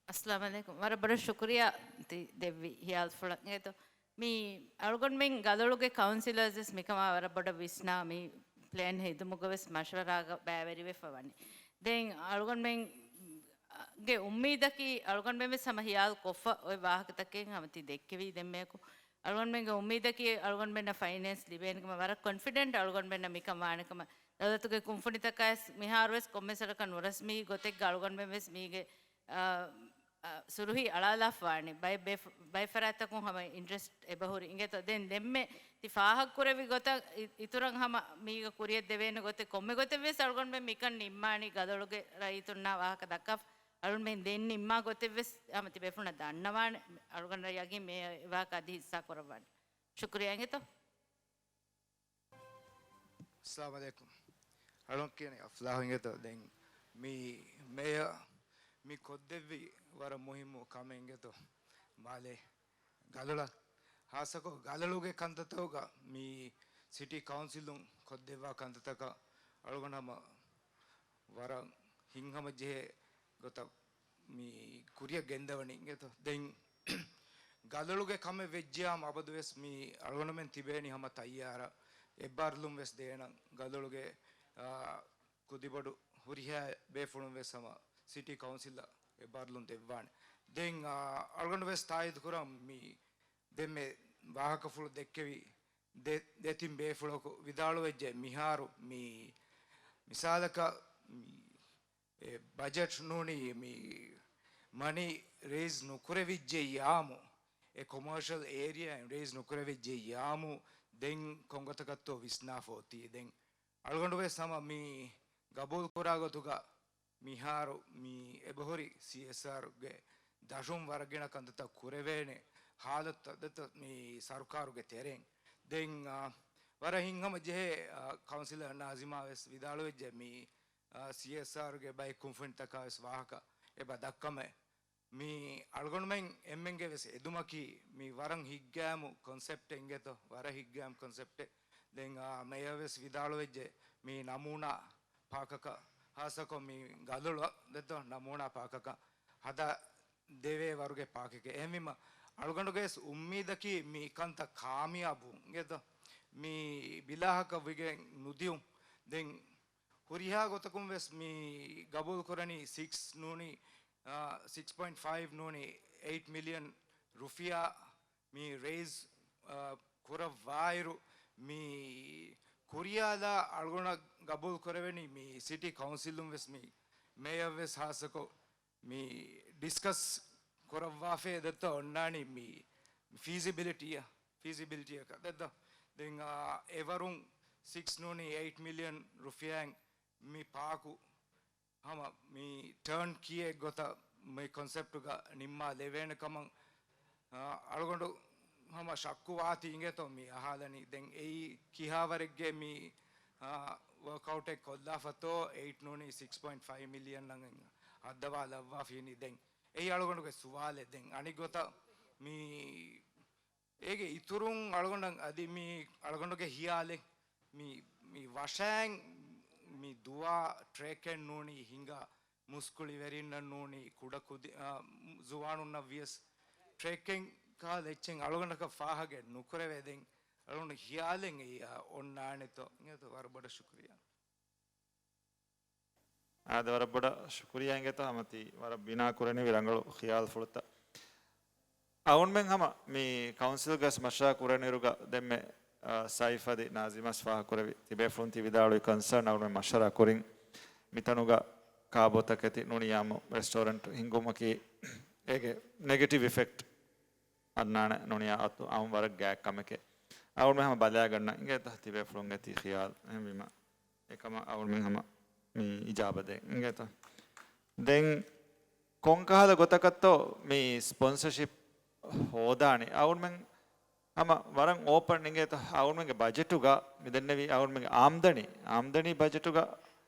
އައްސަލާމު ޢަލައިކުމް. ވަރަށް ބޮޑަށް ޝުކުރިއްޔާ ތި ދެއްވި ހިޔާލުފުޅަށް. އިނގޭތޯ، މި އަޅުގަނޑުމެން ގަދޮޅުގެ ކައުންސިލަރސް ވެސް މިކަމާ ވަރަށް ބޮޑަށް ވިސްނާ މި ޕްލޭން ހެދުމުގަ ވެސް މަޝްވަރާގަ ބައިވެރިވެފަ ވަނީ. ދެން އަޅުގަނޑުމެން ގެ އުއްމީދަކީ އަޅުގަނޑުމެން ވެސް ހަމަ ހިޔާލު ކޮށްފަ އޮތް ވާހަކަތަކެއް ހަމަ ތި ދެއްކެވީ ދެންމެއަކު. އަޅުގަނޑުމެންގެ އުއްމީދަކީ އަޅުގަނޑުމެންނަށް ފައިނޭންސް ލިބޭނެ ކަމަށް ވަރަށް ކޮންފިޑެންޓް އަޅުގަނޑުމެންނަށް މިކަން ވާނެ ކަމަށް. ދައުލަތުގެ ކުންފުނިތަކާ ވެސް މިހާރު ވެސް ކޮންމެސް ވަރަކަށް ނުރަސްމީ ގޮތެއްގަ އަޅުގަނޑުމެން ވެސް މީގެ، އާ، އާ، ސުރުހީ އަޅާލާފަ ވާނެ. ބައެއް ބޭފު-، ބައެއް ފަރާތްތަކުން ހަމަ އިންޓްރެސްޓް އެބަހުރި. އިނގޭތޯ ދެން ދެންމެ ތި ފާހަގަކުރެއްވި ގޮތަށް އި-، އިތުރަށް ހަމަ މީގަ ކުރިއަށް ދެވޭނެ ގޮތެއް ކޮންމެ ގޮތެއް ވެސް އަޅުގަނޑުމެން މިކަން ނިންމާނީ ގަދޮޅުގެ ރައްޔިތުންނާ ވާހަކަ ދައްކާފަ. އަޅުމެން ދެން ނިންމާ ގޮތެއް ވެސް ހަމަ ތި ބޭފުޅުންނަށް ދަންނަވާނެ. އަޅުގަނޑަށް ޔަގީން މޭޔަރ އެ ވާހަކަ އަދި ހިއްސާ ކުރައްވާނެ. ޝުކުރިއްޔާ އިނގޭތޯ. އައްސަލާމު ޢަލައިކުމް. އަޅުން ކިޔަނީ އަފްލާހު އިނގޭތޯ. ދެން މި މޭޔަރ މި ކޮށްދެއްވި ވަރަށް މުހިއްމު ކަމެއް އިނގޭތޯ. މާލޭ ގަދޮޅަށް ހާއްސަކޮށް ގަދޮޅުގެ ކަންތައްތަކުގަ މި ސިޓީ ކައުންސިލުން ކޮށްދެއްވާ ކަންތައްތަކަށް އަޅުގަނޑު ހަމަ ވަރަށް ހިތްހަމަޖެހޭ ގޮތަށް މި ކުރިއަށް ގެންދަވަނީ އިނގޭތޯ. ދެން ގަދޮޅުގެ ކަމެއް ވެއްޖިޔާމު އަބަދުވެސް މި އަޅުގަނޑުމެން ތިބޭނީ ހަމަ ތައްޔާރަށް އެއްބާރުލުން ވެސް ދޭނަން ގަދޮޅުގެ، އާ، ކުދިބޮޑު ހުރިހާ ބޭފުޅުން ވެސް ހަމަ ސިޓީ ކައުންސިލަށް އެއްބާރުލުން ދެއްވާނެ. ދެން، އާ، އަޅުގަނޑު ވެސް ތާއީދު ކުރަން މި ދެންމެ ވާހަކަފުޅު ދެއްކެވި ދެ-، ދެތިން ބޭފުޅަކު ވިދާޅުވެއްޖެ މިހާރު މި މިސާލަކަށް މި އެ ބަޖެޓް ނޫނީ މި މަނީ ރޭޒް ނުކުރެވިއްޖެއްޔާމު، އެ ކޮމާޝަލް އޭރިއާއިން ރޭޒް ނުކުރެވިއްޖެއްޔާމު، ދެން ކޮންގޮތަކަށްތޯ ވިސްނާފަ އޮތީ. ދެން އަޅުގަނޑު ވެސް ހަމަ މި ގަބޫލު ކުރާ ގޮތުގަ މިހާރު މި އެބަހުރި ސީއެސްއާރުގެ ދަށުން ވަރަށް ގިނަ ކަންތައްތައް ކުރެވޭނެ ހާލަތުތައް ދެތޯ މި ސަރުކާރުގެ ތެރެއިން. ދެން، އާ، ވަރަށް ހިތްހަމަޖެހޭ، އާ، ކައުންސިލަރ ނާޒިމާ ވެސް ވިދާޅުވެއްޖެ މި އާ، ސީއެސްއާރުގެ ބައެއް ކުންފުނިތަކާ ވެސް ވާހަކަ އެބަ ދައްކަމެ. މި އަޅުގަނޑުމެން އެންމެންގެ ވެސް އެދުމަކީ މި ވަރަށް ހިތްގައިމު ކޮންސެޕްޓެއް އިނގޭތޯ، ވަރަށް ހިތްގައިމު ކޮންސެޕްޓެއް. ދެން، އާ، މޭޔަރ ވެސް ވިދާޅުވެއްޖެ މި ނަމޫނާ ޕާކަކަށް، ހާއްސަކޮށް މި ގަދޮޅަށް ދެތޯ ނަމޫނާ ޕާކަކަށް ހަދާ ދެވޭ ވަރުގެ ޕާކެކެއް. އެހެންވީމަ، އަޅުގަނޑުގެ ވެސް އުއްމީދަކީ މި ކަންތައް ކާމިޔާބު އިނގޭތޯ، މި ބިލާހަކަށް ވިގެން ނުދިޔުން. ދެން ހުރިހާ ގޮތަކުން ވެސް މި ގަބޫލު ކުރަނީ ސިކްސް ނޫނީ، އާ، ސިކްސް ޕޮއިންޓް ފައިވް ނޫނީ އެއިޓް މިލިއަން ރުފިޔާ މި ރޭޒް، އާ، ކުރައްވާއިރު، މި ކުރިޔާލާ އަޅުގަނޑަށް ގަބޫލު ކުރެވެނީ މި ސިޓީ ކައުންސިލުން ވެސް މި މޭޔަރ ވެސް ހާއްސަކޮށް މި ޑިސްކަސް ކުރައްވާފައި ދެއްތޯ އޮންނާނީ މި ފީޒިބިލިޓީއަށް، ފީޒިބިލިޓީއަކަށް ދެއްތޯ. ދެން، އާ، އެވަރުން ސިކްސް ނޫނީ އެއިޓް މިލިއަން ރުފިޔާއިން މި ޕާކު ހަމަ މި ޓާން ކީއެއް ގޮތަށް މި ކޮންސެޕްޓުގަ ނިންމާލެވޭނެ ކަމަށް، އާ، އަޅުގަނޑު ހަމަ ޝައްކު ވާތީ އިނގޭތޯ މި އަހާލަނީ. ދެން އެއީ ކިހާވަރެއްގެ މި، އާ، ވަރކްއައުޓެއް ކޮށްލާފަތޯ އެއިޓް ނޫނީ ސިކްސް ޕޮއިންޓް ފައިވް މިލިއަން އަށް ހައްދަވާލައްވާފީނީ. ދެން އެއީ އަޅުގަނޑުގެ ސުވާލެއް. ދެން އަނެއް ގޮތަށް މި އޭގެ އިތުރުން އަޅުގަނޑަށް އަދި މި އަޅުގަނޑުގެ ހިޔާލެއް މި، މި ވަށައިން މި ދުވާ ޓްރެކެއް ނޫނީ ހިނގާ މުސްކުޅިވެރިންނަށް ނޫނީ ކުޑަކުދި، އާ، ޒުވާނުންނަށް ވިޔަސް ޓްރެކިން ކަހަލަ އެއްޗެއް އަޅުގަނޑަކަށް ފާހަގަ ނުކުރެވޭ. ދެން އަޅުގަނޑު ޚިޔާލެއް އެއީ، އާ، އޮންނާނެތޯ. އިނގޭތޯ، ވަރަށް ބޮޑަށް ޝުކުރިޔާ. އާދެ، ވަރަށް ބޮޑަށް ޝުކުރިޔާ. އިނގޭތޯ، ހަމަ ތި ވަރަށް ބިނާ ކުރެނިވި ރަނގަޅު ޚިޔާލުފުޅުތައް. އަޅުގަނޑުމެން ހަމަ މި ކައުންސިލްގަސް މަޝްވަރާ ކުރެނިއިރުގަ ދެންމެ، އާ، ސައިފް އަދި ނާޒިމާސް ފާހަގަކުރެއްވި ތިބޭފުޅުން ތި ވިދާޅުވި ކޮންސާން އަޅުގަނޑުމެން މަޝްވަރާ ކުރިން މިތަނުގަ ކާބޯތަކެތި ނޫނިޔާމު ރެސްޓޯރެންޓް ހިންގުމަކީ އޭގެ ނެގެޓިވް އިފެކްޓް އަންނާނެ ނޫނިޔާ އަތު އައުން ވަރަށް ގާތް ކަމެކޭ. އަޅުގަނޑުމެން ހަމަ ބަލާގަންނަ އިނގޭތަ ތިބޭފުޅުންގެ ތި ޚިޔާލު. އެހެންވީމަ އެކަމަށް އަޅުގަނޑުމެން ހަމަ މި އިޖާބަ ދޭން އިނގޭތަ. ދެން ކޮންކަހަލަ ގޮތަކަށްތޯ މި ސްޕޮންސަޝިޕް ހޯދާނީ؟ އަޅުގަނޑުމެން ހަމަ ވަރަށް އޯޕަން އިނގޭތަ. އަޅުގަނޑުމެންގެ ބަޖެޓުގަ މި ދެންނެވި އަޅުގަނޑުމެންގެ އާމްދަނީ، އާމްދަނީ ބަޖެޓުގަ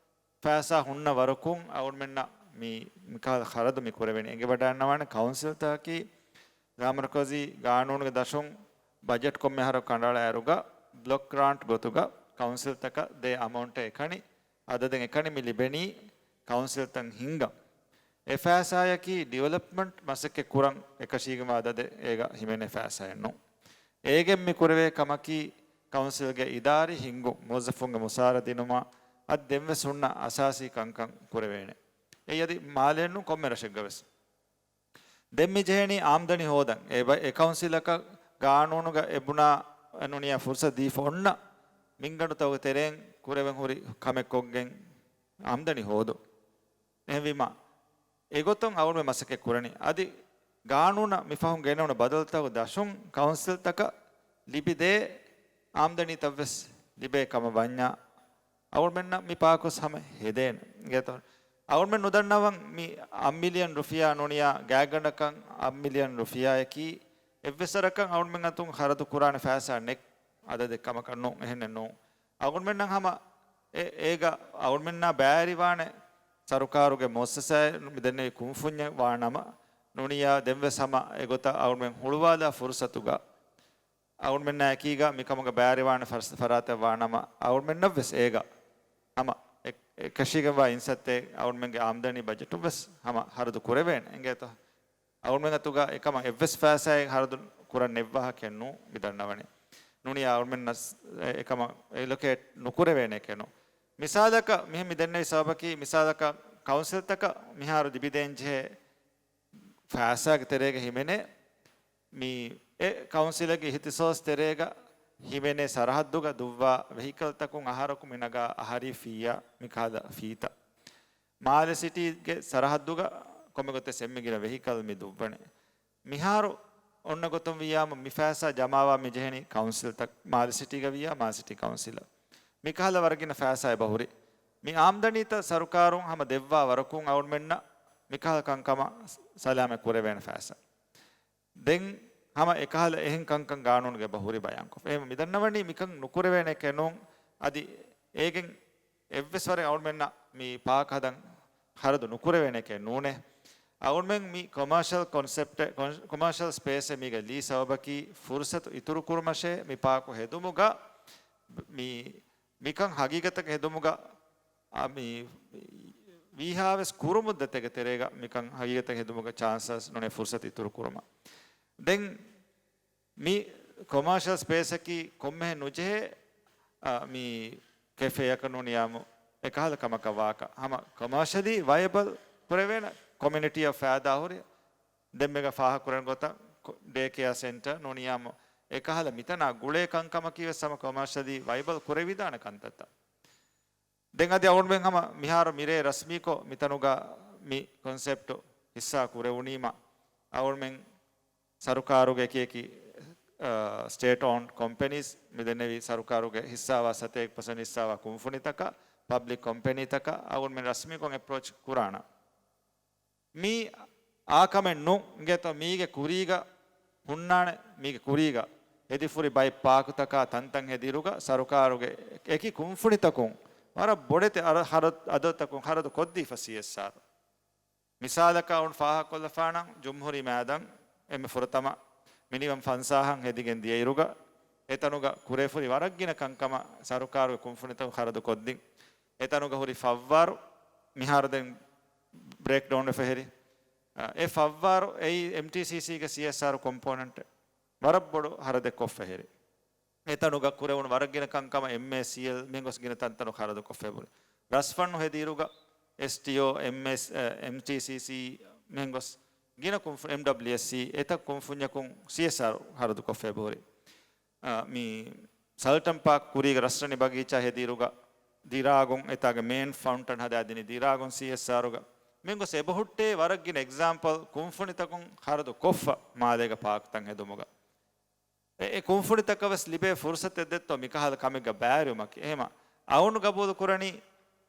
ފައިސާ ހުންނަ ވަރަކުން އަޅުގަނޑުމެންނަށް މި، މިކަހަލަ ޚަރަދު މި ކުރެވޭނެ. އެނގިވަޑައިގަންނަވާނެ ކައުންސިލްތަކަކީ ލާމަރުކަޒީ ގާނޫނުގެ ދަށުން ބަޖެޓް ކޮންމެ އަހަރަކު ކަނޑައަޅާއިރުގަ ބްލޮކް ގްރާންޓް ގޮތުގަ ކައުންސިލްތަކަށް ދޭ އަމައުންޓަށް އެކަނި އަދަދެއް އެކަނި މި ލިބެނީ ކައުންސިލްތައް ހިންގަން. އެ ފައިސާޔަކީ ޑިވެލޮޕްމަންޓް މަސައްކަތް ކުރަން އެކަށީގެންވާ އަދަދެއް އޭގަ ހިމެނޭ ފައިސާއެއް ނޫން. އޭގެން މި ކުރެވޭ ކަމަކީ ކައުންސިލްގެ އިދާރީ ހިންގުން، މުވައްޒަފުންގެ މުސާރަ ދިނުމާ އަދި ދެންވެސް ހުންނަ އަސާސީ ކަންކަން ކުރެވޭނެ. އެއީ އަދި މާލެއެއްނޫން ކޮންމެ ރަށެއްގަވެސް. ދެން މި ޖެހެނީ އާމްދަނީ ހޯދަން. އެ ބަ-، އެ ކައުންސިލަކަށް ގާނޫނުގަ އެ ބުނާ ނޫނިޔާ ފުރުސަތު ދީފަ އޮންނަ މިންގަނޑުތަކުގެ ތެރެއިން ކުރެވެން ހުރި ކަމެއް ކޮށްގެން އާމްދަނީ ހޯދުން. އެހެންވީމަ، އެގޮތުން އަޅުގަނޑުމެން މަސައްކަތް ކުރަނީ. އަދި ގާނޫނަށް މި ފަހުން ގެނެވުނު ބަދަލުތަކުގެ ދަށުން ކައުންސިލްތަކަށް ލިބިދޭ އާމްދަނީތައްވެސް ލިބޭ ކަމަށް ވަންޏާ، އަޅުގަނޑުމެންނަށް މި ޕާކުވެސް ހަމަ ހެދޭނެ. އިނގޭތޯ؟ އަޅުގަނޑުމެން ނުދަންނަވަން މި އަށް މިލިއަން ރުފިޔާ ނޫނިޔާ ގާތްގަނޑަކަށް އަށް މިލިއަން ރުފިޔާއަކީ އެއްވެސް ވަރަކަށް އަޅުގަނޑުމެން އަތުން ޚަރަދު ކުރާނެ ފައިސާ ނެތް އަދަދެއް ކަމަކަށް ނޫން، އެހެނެއް ނޫން. އަޅުގަނޑުމެންނަށް ހަމަ އެ-، އޭގަ އަޅުގަނޑުމެންނާ ބައިވެރިވާނެ ސަރުކާރުގެ މުއައްސަސާއެއް މި ދެންނެވި ކުންފުންޏެއް ވާނަމަ، ނޫނިޔާ ދެންވެސް ހަމަ އެގޮތަށް އަޅުގަނޑުމެން ހުޅުވާލާ ފުރުސަތުގަ އަޅުގަނޑުމެންނާ އެކީގަ މިކަމުގަ ބައިވެރިވާނެ ފަރާތެއް ވާނަމަ، އަޅުގަނޑުމެންނަށްވެސް އޭގަ ހަމަ އެ-، އެކަށީގެންވާ އިންސައްތޭ އަޅުގަނޑުމެންގެ އާމްދަނީ ބަޖެޓުން ވެސް ހަމަ ހަރަދު ކުރެވޭނެ. އިނގޭތޯ؟ އަޅުގަނޑުމެން އަތުގަ އެކަމަށް އެއްވެސް ފައިސާއެއް ހަރަދު ކުރަން ނެއްވާހަކައެއް ނޫން މި ދަންނަވަނީ. ނޫނިޔާ އަޅުގަނޑުމެންނަށް އެ-، އެކަމަށް އެލޮކޭޓް ނުކުރެވޭނެކެއް ނޫން. މިސާލަކަށް މިހެން މި ދެންނެވި ސަބަބަކީ، މިސާލަކަށް ކައުންސިލްތަކަށް މިހާރު ލިބިދޭންޖެހޭ ފައިސާގެ ތެރޭގަ ހިމެނޭ މި އެ ކައުންސިލެއްގެ އިހްތިސޯސް ތެރޭގަ ހިމެނޭ ސަރަހައްދުގަ ދުއްވާ ވެހިކަލްތަކުން އަހަރަކު މި ނަގާ އަހަރީ ފީއާ މިކަހަލަ ފީތައް. މާލެ ސިޓީގެ ސަރަހައްދުގަ ކޮންމެ ގޮތެއް އެންމެ ގިނަ ވެހިކަލް މި ދުއްވަނީ. މިހާރު އޮންނަ ގޮތުން ވިއްޔާމު މި ފައިސާ ޖަމާވާ މި ޖެހެނީ ކައުންސިލްތައް، މާލެ ސިޓީގަ ވިއްޔާ މާލެ ސިޓީ ކައުންސިލަށް. މިކަހަލަ ވަރަށް ގިނަ ފައިސާ އެބަހުރި. މި އާމްދަނީތައް ސަރުކާރުން ހަމަ ދެއްވާ ވަރަކުން އަޅުގަނޑުމެންނަށް މިކަހަލަ ކަންކަމަށް ސަލާމަތް ކުރެވޭނެ ފައިސާ. ދެން ހަމަ އެކަހަލަ އެހެން ކަންކަން ގާނޫނުގަ އެބަހުރި ބަޔާންކޮށްފަ. އެހެން މިދަންނަވަނީ މިކަން ނުކުރެވޭނެކެއް ނޫން. އަދި އޭގެން އެއްވެސް ވަރެއް އަޅުގަނޑުމެންނަށް މި ޕާކް ހަދަން ހަރަދު ނުކުރެވޭނެކެއް ނޫނޭ. އަޅުގަނޑުމެން މި ކޮމާޝަލް ކޮންސެޕްޓެއް، ކޮން-، ކޮމާޝަލް ސްޕޭސެއް މީގަ ލީސް އަވަބަކީ ފުރުސަތު އިތުރުކުރުމަށޭ. މި ޕާކު ހެދުމުގަ މި، މިކަން ހަގީގަތަކަށް ހެދުމުގަ، އާ، މި ވީހާވެސް ކުރު މުއްދަތެއްގެ ތެރޭގަ މިކަން ހަގީގަތަށް ހެދުމުގަ ޗާންސަސް ނޫނޭ ފުރުސަތު އިތުރުކުރުމަށް. ދެން މި ކޮމާޝަލް ސްޕޭސަކީ ކޮންމެހެން ނުޖެހޭ، އާ، މި ކެފޭއަކަށް ނޫނިޔާމު އެކަހަލަ ކަމަކަށް ވާކަށް ހަމަ ކޮމާޝަލީ ވަޔަބަލް ކުރެވޭނެ ކޮމިއުނިޓީއަށް ފައިދާ ހުރި. ދެން މީގަ ފާހަގަކުރެވޭނެ ގޮތަށް ކޮ-، ޑޭ ކެއާ ސެންޓަރ ނޫނިޔާމު އެކަހަލަ މިތަނާ ގުޅޭ ކަންކަމަކީ ވެސް ހަމަ ކޮމާޝަލީ ވަޔަބަލް ކުރެވިދާނެ ކަންތައްތައް. ދެން އަދި އަޅުގަނޑުމެން ހަމަ މިހާރު މިރޭ ރަސްމީކޮށް މިތަނުގަ މި ކޮންސެޕްޓު ހިއްސާ ކުރެވުނީމަ، އަޅުގަނޑުމެން ސަރުކާރުގެ އެކި އެކި، އާ، ސްޓޭޓް އޯންޑް ކޮމްޕެނީސް މި ދެންނެވި ސަރުކާރުގެ ހިއްސާވާ ސަތޭކަ ޕަސެންޓް ހިއްސާވާ ކުންފުނިތަކަށް، ޕަބްލިކް ކޮމްޕެނީތަކަށް އަޅުގަނޑުމެން ރަސްމީކޮށް އެޕްރޯޗް ކުރާނަ. މީ އާކަމެއް ނޫން. އިނގޭތޯ މީގެ ކުރީގަ ހުންނާނެ، މީގެ ކުރީގަ ހެދިފުރި ބައެއް ޕާކުތަކާ ތަންތަން ހެދިއިރުގަ ސަރުކާރުގެ އެކި ކުންފުނިތަކުން ވަރަށް ބޮޑެތި އަރަ-، ހަރަ-، އަދަދުތަކުން ހަރަދު ކޮށްދީފަ ސީއެސްއާރު. މިސާލަކަށް އަޅުގަނޑު ފާހަގަކޮށްލަފާނަން، ޖުމްހޫރީ މައިދާން އެންމެ ފުރަތަމަ މިނިވަން ފަންސާހަށް ހެދިގެން ދިޔައިރުގަ، އެތަނުގަ ކުރެވިފައި ވަރަށް ގިނަ ކަންކަމަށް ސަރުކާރުގެ ކުންފުނިތަކުން ޚަރަދު ކޮށްދިން. އެތަނުގަ ހުރި ފައްވާރު މިހާރު ދެން ބްރޭކްޑައުން ވެފަ ހެރި. އަ، އެ ފައްވާރު އެއީ އެމްޓީސީސީގެ ސީއެސްއާރު ކޮމްޕޯނެންޓް ވަރަށް ބޮޑު ހަރަދެއް ކޮށްފަ ހެރި. އެތަނުގަ ކުރެވުނު ވަރަށް ގިނަ ކަންކަމަށް އެމްއޭސީއެލް މިހެން ގޮސް ގިނަ ތަންތަނު ހަރަދު ކޮށްފަ ހެރި. ރަސްފަންނު ހެދިއިރުގަ އެސްޓީއޯ، އެމްއޭސް، އެ، އެމްޓީސީސީ މިހެން ގޮސް ގިނަ ކުންފު-، އެމްޑަބްލިއުއެސްސީ އެތައް ކުންފުންޏަކުން ސީއެސްއާރު ހަރަދު ކޮށްފަ ހެރި. އާ، މި ސަލްޓަން ޕާކް ކުރީގެ ރަސްރަނި ބަގީޗާ ހެދިއިރުގަ ދިރާގުން އެތާގެ މޭން ފައުންޓަން ހަދާދިނީ ދިރާގުން ސީއެސްއާރުގަ. މިހެން ގޮސް އެބަހުއްޓޭ ވަރަށް ގިނަ އެގްޒާމްޕަލް ކުންފުނިތަކުން ހަރަދު ކޮށްފަ މާލޭގެ ޕާކްތައް ހެދުމުގަ. އެ، އެ ކުންފުނިތަކަށް ވެސް ލިބޭ ފުރުސަތެއް ދެއްތޯ މިކަހަލަ ކަމެއްގަ ބައިވެރިވުމަކީ. އެހެމަ އަޅުގަނޑު ގަބޫލު ކުރަނީ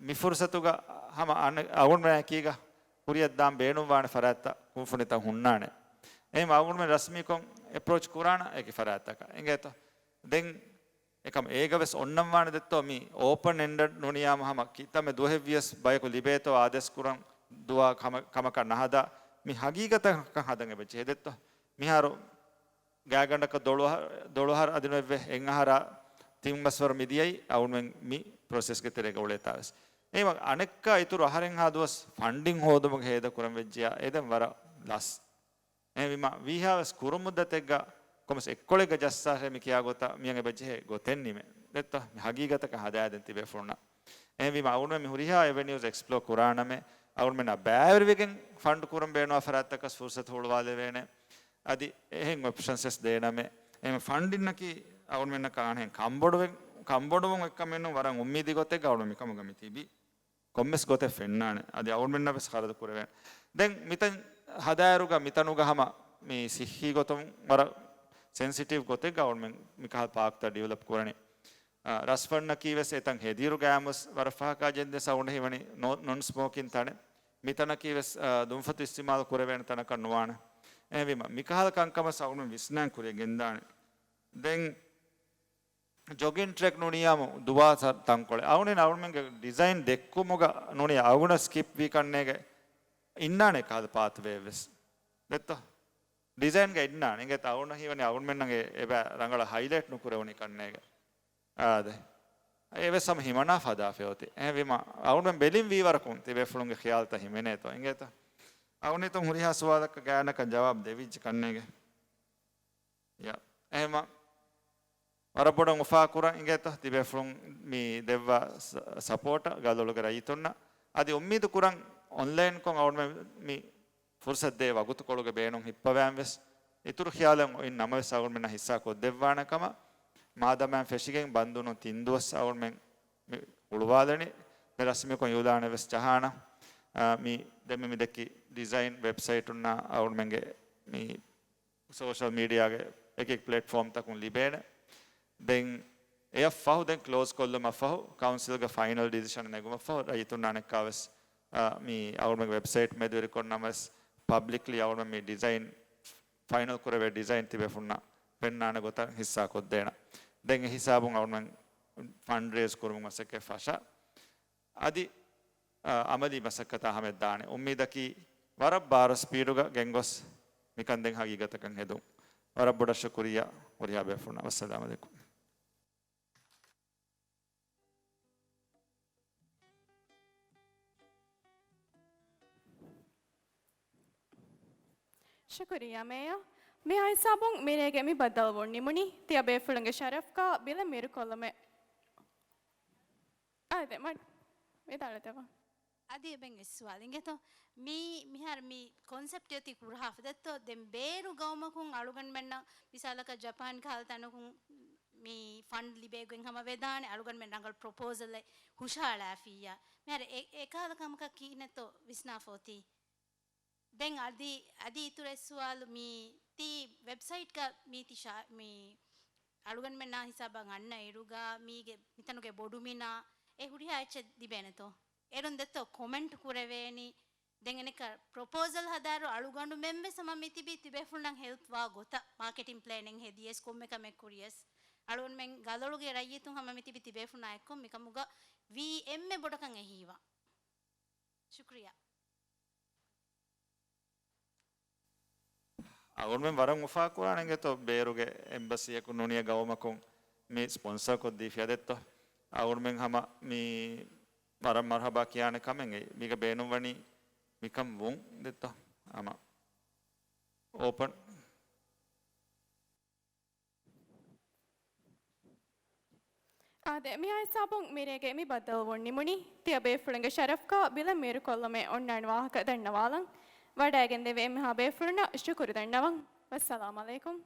މި ފުރުސަތުގަ ހަމަ އަނެ-، އަޅުގަނޑުމެން އެކީގަ ކުރިއަށް ދާން ބޭނުންވާނެ ފަރާތްތައް ކުންފުނިތައް ހުންނާނެ. އެހެމަ އަޅުގަނޑުމެން ރަސްމީކޮށް އެޕްރޯޗް ކުރާނަ އެކި ފަރާތްތަކަށް އިނގޭތޯ. ދެން އެކަމަ އޭގަ ވެސް އޮންނަންވާނެ ދެއްތޯ މި އޯޕަން އެންޑެޑް ނޫނިޔާމު ހަމަ ކިތަމެ ދުވަހެއްވިޔަސް ބަޔަކު ލިބޭތޯ އާދޭސް ކުރަން ދުވާ ކަމަ-، ކަމަކަށް ނަހަދާ މި ހަގީގަތަކަށް ހަދަން އެބަޖެހޭ ދެއްތޯ. މިހާރު ގާތްގަނޑަކަށް ދޮޅު އަހަ-، ދޮޅު އަހަރު އަދި ނުވެއްވޭ އެއް އަހަރާ ތިން މަސްވަރު މިދިޔައީ އަޅުގަނޑުމެން މި ޕްރޮސެސްގެ ތެރޭގަ އުޅޭތާ ވެސް. އެހެންވީމަ އަނެއްކާ އިތުރު އަހަރެއްހާ ދުވަސް ފަންޑިން ހޯދުމުގެ ހޭދަ ކުރަން ވެއްޖިޔާ އެ ދެން ވަރަށް ލަސް. އެހެންވީމަ ވީހާވެސް ކުރުމުއްދަތެއްގަ ކޮމެސް އެއްކޮޅެއްގަ ޖައްސާށޭ މި ކިޔާ ގޮތަށް މިއަށް އެބަޖެހޭ ގޮތެއް ނިމޭ. ދެއްތޯ؟ މި ހަގީގަތަކަށް ހަދާދޭން ތިބޭފުޅުންނަށް. އެހެންވީމަ އަޅުގަނޑުމެން މި ހުރިހާ އެވެނިއުސް އެކްސްޕްލޯ ކުރާނަމޭ، އަޅުގަނޑުމެންނާ ބައިވެރިވެގެން ފަންޑް ކުރަން ބޭނުންވާ ފަރާތްތަކަށް ފުރުސަތު ހުޅުވާލެވޭނެ. އަދި އެހެން އޮޕްޝަންސް ވެސް ދޭނަމޭ. އެހެން ފަންޑިންއަކީ އަޅުގަނޑުމެންނަކަށް އަނެއް ކަންބޮޑުވެ-، ކަންބޮޑުވުން އެއްކަމެއް ނޫން، ވަރަށް އުއްމީދީ ގޮތެއްގަ އަޅުގަނޑު މިކަމުގަ މި ތިބީ. ކޮންމެސް ގޮތެއް ފެންނާނެ. އަދި އަޅުގަނޑުމެންނަށް ވެސް ޚަރަދު ކުރެވޭނެ. ދެން މިތަން ހަދާއިރުގަ މިތަނުގަ ހަމަ މި ސިއްހީ ގޮތުން ވަރަށް ސެންސިޓިވް ގޮތެއްގަ އަޅުގަނޑުމެން މިކަހަލަ ޕާކްތައް ޑިވެލޮޕް ކުރަނީ. އާ، ރަސްފަންނަކީ ވެސް އެތަން ހެދިއިރު ގައިމުވެސް ވަރަށް ފަހަކާ ޖެންދެސް އަޅުގަނޑަށް ހީވަނީ ނޯ-، ނޮން ސްމޯކިން ތަނެއް. މިތަނަކީ ވެސް، އާ، ދުންފަތު އިސްތިމާލު ކުރެވޭނެ ތަނަކަށް ނުވާނެ. އެހެންވީމަ މިކަހަލަ ކަންކަމަސް އަޅުގަނޑު ވިސްނާން ކުރިއަށް ގެންދާނެ. ދެން ޖޮގިން ޓްރެކް ނޫނިޔާމު ދުވާ ތަ-، ތަންކޮޅެއް. އަޅުގަނޑު އަޅުގަނޑުމެންގެ ޑިޒައިން ދެއްކުމުގަ ނޫނިޔާ އަޅުގަނޑަށް ސްކިޕް ވީ ކަންނޭގެ އިންނާނެ އެކަހަލަ ޕާތުވޭ ވެސް. ދެއްތޯ؟ ޑިޒައިންގަ އިންނާނެ. އިނގޭތަ އަޅުގަނޑަށް ހީވަނީ އަޅުގަނޑުމެންނަށް އެ-، އެބަ ރަނގަޅަށް ހައިލައިޓް ނުކުރެވުނީ ކަންނޭގެ. އާދެ. އެވެސް ހަމަ ހިމަނާފަ ހަދާފައޮތީ. އެހެންވީމަ އަޅުގަނޑުމެން ބެލިން ވީވަރަކުން ތިބޭފުޅުންގެ ޚިޔާލުތައް ހިމެނޭތޯ. އިނގޭތަ؟ އަޅުގަނޑު ހިތުން ހުރިހާ ސުވާލަކަށް ގާތްގަނޑަކަށް ޖަވާބު ދެވިއްޖެ ކަންނޭގެ. ޔާ. އެހެންވީމަ ވަރަށް ބޮޑަށް އުފާ ކުރަން އިނގޭތަ ތިބޭފުޅުން މި ދެއްވާ ސަ-، ސަޕޯޓަށް ގަލޮޅުގެ ރައްޔިތުންނަށް. އަދި އުއްމީދު ކުރަން އޮންލައިންކޮށް އަޅުގަނޑުމެން މި ފުރުސަތު ދޭ ވަގުތުކޮޅުގެ ބޭނުން ހިއްޕަވާން ވެސް. އިތުރު ޚިޔާލެއް އޮތް ނަމަވެސް އަޅުގަނޑުމެންނަށް ހިއްސާ ކޮށްދެއްވާނެ ކަމަށް. މާދަމާ ފެށިގެން ބަންދުނު ތިން ދުވަސް އަޅުގަނޑުމެން މި ހުޅުވާލަނީ. މި ރަސްމީކޮށް އިއުލާނެއް ވެސް ޖަހާނަ. އާ، މި ދެންމެ މި ދެއްކި ޑިޒައިން ވެބްސައިޓުންނާ އަޅުގަނޑުމެންގެ މި ސޯޝަލް މީޑިއާގެ އެކި ޕްލެޓްފޯމްތަކުން ލިބޭނެ. ދެން އެއަށް ފަހު ދެން ކްލޯޒް ކޮށްލުމަށް ފަހު، ކައުންސިލްގެ ފައިނަލް ޑިސިޝަން ނެގުމަށް ފަހު، ރައްޔިތުންނާ އަނެއްކާވެސް، އާ، މި އަޅުގަނޑުމެންގެ ވެބްސައިޓް މެދުވެރިކޮށް ނަމަވެސް، ޕަބްލިކްލީ އަޅުގަނޑުމެން މި ޑިޒައިން، ފައިނަލް ކުރެވޭ ޑިޒައިން ތިބޭފުޅުންނަށް ފެންނާނެ ގޮތަށް ހިއްސާ ކޮށްދޭނަ. ދެން އެ ހިސާބުން އަޅުގަނޑުމެން ފަންޑް ރޭޒް ކުރުމުގެ މަސައްކަތް ފަށާ. އަދި، އަ، އަމަލީ މަސައްކަތާ ހަމައަށް ދާނެ. އުއްމީދަކީ ވަރަށް ބާރު ސްޕީޑުގަ ގެންގޮސް މިކަން ދެން ހަގީގަތަކަށް ހެދުން. ވަރަށް ބޮޑަށް ޝުކުރިއްޔާ ހުރިހާ ބޭފުޅުންނަށް. ވައްސަލާމް އަލައިކުމް. ޝުކުރިއްޔާ މޭޔަރ. މި ހިސާބުން މިރޭގެ މި ބައްދަލުވުން ނިމުނީ. ތިޔަބޭފުޅުންގެ ޝަރަފްގަ ބިލެއް މިރުކޮށްލުމެއް. އާދެ، މަ-، ވިދާޅުވެތަ؟ އަދި އެބައިން އެއް ސުވާލެއް އިނގޭތޯ؟ މީ، މިހާރު މި ކޮންސެޕްޓް އޮތީ ކުރުހާ ފަދައިންތޯ؟ ދެން ބޭރު ގައުމަކުން އަޅުގަނޑުމެންނަށް މިސާލަކަށް ޖަޕާން ކަހަލަ ތަނަކުން މި ފަންޑް ލިބޭގޮތް ހަމަ ވެދާނެ، އަޅުގަނޑުމެން ރަނގަޅު ޕްރޮޕޯސަލެއް ހުށަހަޅާފިއްޔާ. މިހާރު އެ-، އެކަހަލަ ކަމަކަށް ކިހިނެއްތޯ ވިސްނާފަ އޮތީ؟ ދެން އަދި، އަދި އިތުރު އެއް ސުވާލު، މި ތި ވެބްސައިޓްގަ މީ ތި ޝާ-، މި އަޅުގަނޑުމެންނާ ހިސާބަށް އަންނަ އިރުގަ މީގެ މިތަނުގެ ބޮޑުމިނާ އެ ހުރިހާ އެއްޗެއް ލިބޭނެތޯ؟ އޭރުން ދެއްތޯ ކޮމެންޓް ކުރެވޭނީ. ދެން އަނެއްކާ ޕްރޮޕޯސަލް ހަދާއިރު އަޅުގަނޑުމެން ވެސް ހަމަ މިތިބީ ތިބޭފުޅުންނަށް ހެލްޕް ވާ ގޮތަށް، މާކެޓިން ޕްލޭނެއް ހެދިޔަސް ކޮންމެ ކަމެއް ކުރިޔަސް އަޅުގަނޑުމެން ގަލޮޅުގެ ރައްޔިތުން ހަމަ މިތިބީ ތިބޭފުޅުންނާ އެއްކޮށް މިކަމުގަ ވީ އެންމެ ބޮޑަކަށް އެހީވާ. ޝުކުރިއްޔާ. އަޅުގަނޑުމެން ވަރަށް އުފާ ކުރާނެ އިނގޭތޯ ބޭރުގެ އެމްބަސީއަކު ނޫނިޔަ ގައުމަކުން މި ސްޕޮންސަރ ކޮށްދީފިޔާ ދެއްތޯ. އަޅުގަނޑުމެން ހަމަ މި ވަރަށް މަރުހަބާ ކިޔާނެ ކަމެއް އެއީ. މީގަ ބޭނުންވަނީ މިކަން ވުން ދެއްތޯ؟ އަމަ އޯޕަން. އާދެ، މިހާ ހިސާބުން މިރޭގެ މި ބައްދަލުވުން ނިމުނީ. ތިޔަ ބޭފުޅުންގެ ޝަރަފްކާ ބިލަށް މީރުކޮށްލުމެއް އޮންނާނެ ވާހަކަ ދަންނަވާލަން. ވަޑައިގެންދެވޭ އެންމެހާ ބޭފުޅުންނަށް ޝުކުރު ދަންނަވަން. ވައްސަލާމް ޢަލައިކުމް.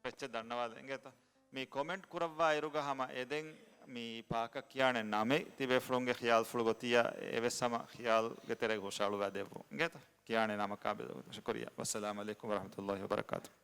އެއްޗެއް ދަންނަވާލަ އިނގޭތަ؟ މި ކޮމެންޓް ކުރައްވާ އިރުގަ ހަމަ އެދެން މި ޕާކަށް ކިޔާނެ ނަމެއް ތިބޭފުޅުންގެ ޚިޔާލްފުޅު ގޮތިއްޔާ އެވެސް ހަމަ ޚިޔާލްގެ ތެރޭގަ ހުށަހަޅުވާ ދެއްވުން އިނގޭތަ؟ ކިޔާނެ ނަމަކާ ބެލުން. ޝުކުރިއްޔާ. ވައްސަލާމް ޢަލައިކުމް ވަރަޙްމަތުﷲ ވަބަރަކާތުހު.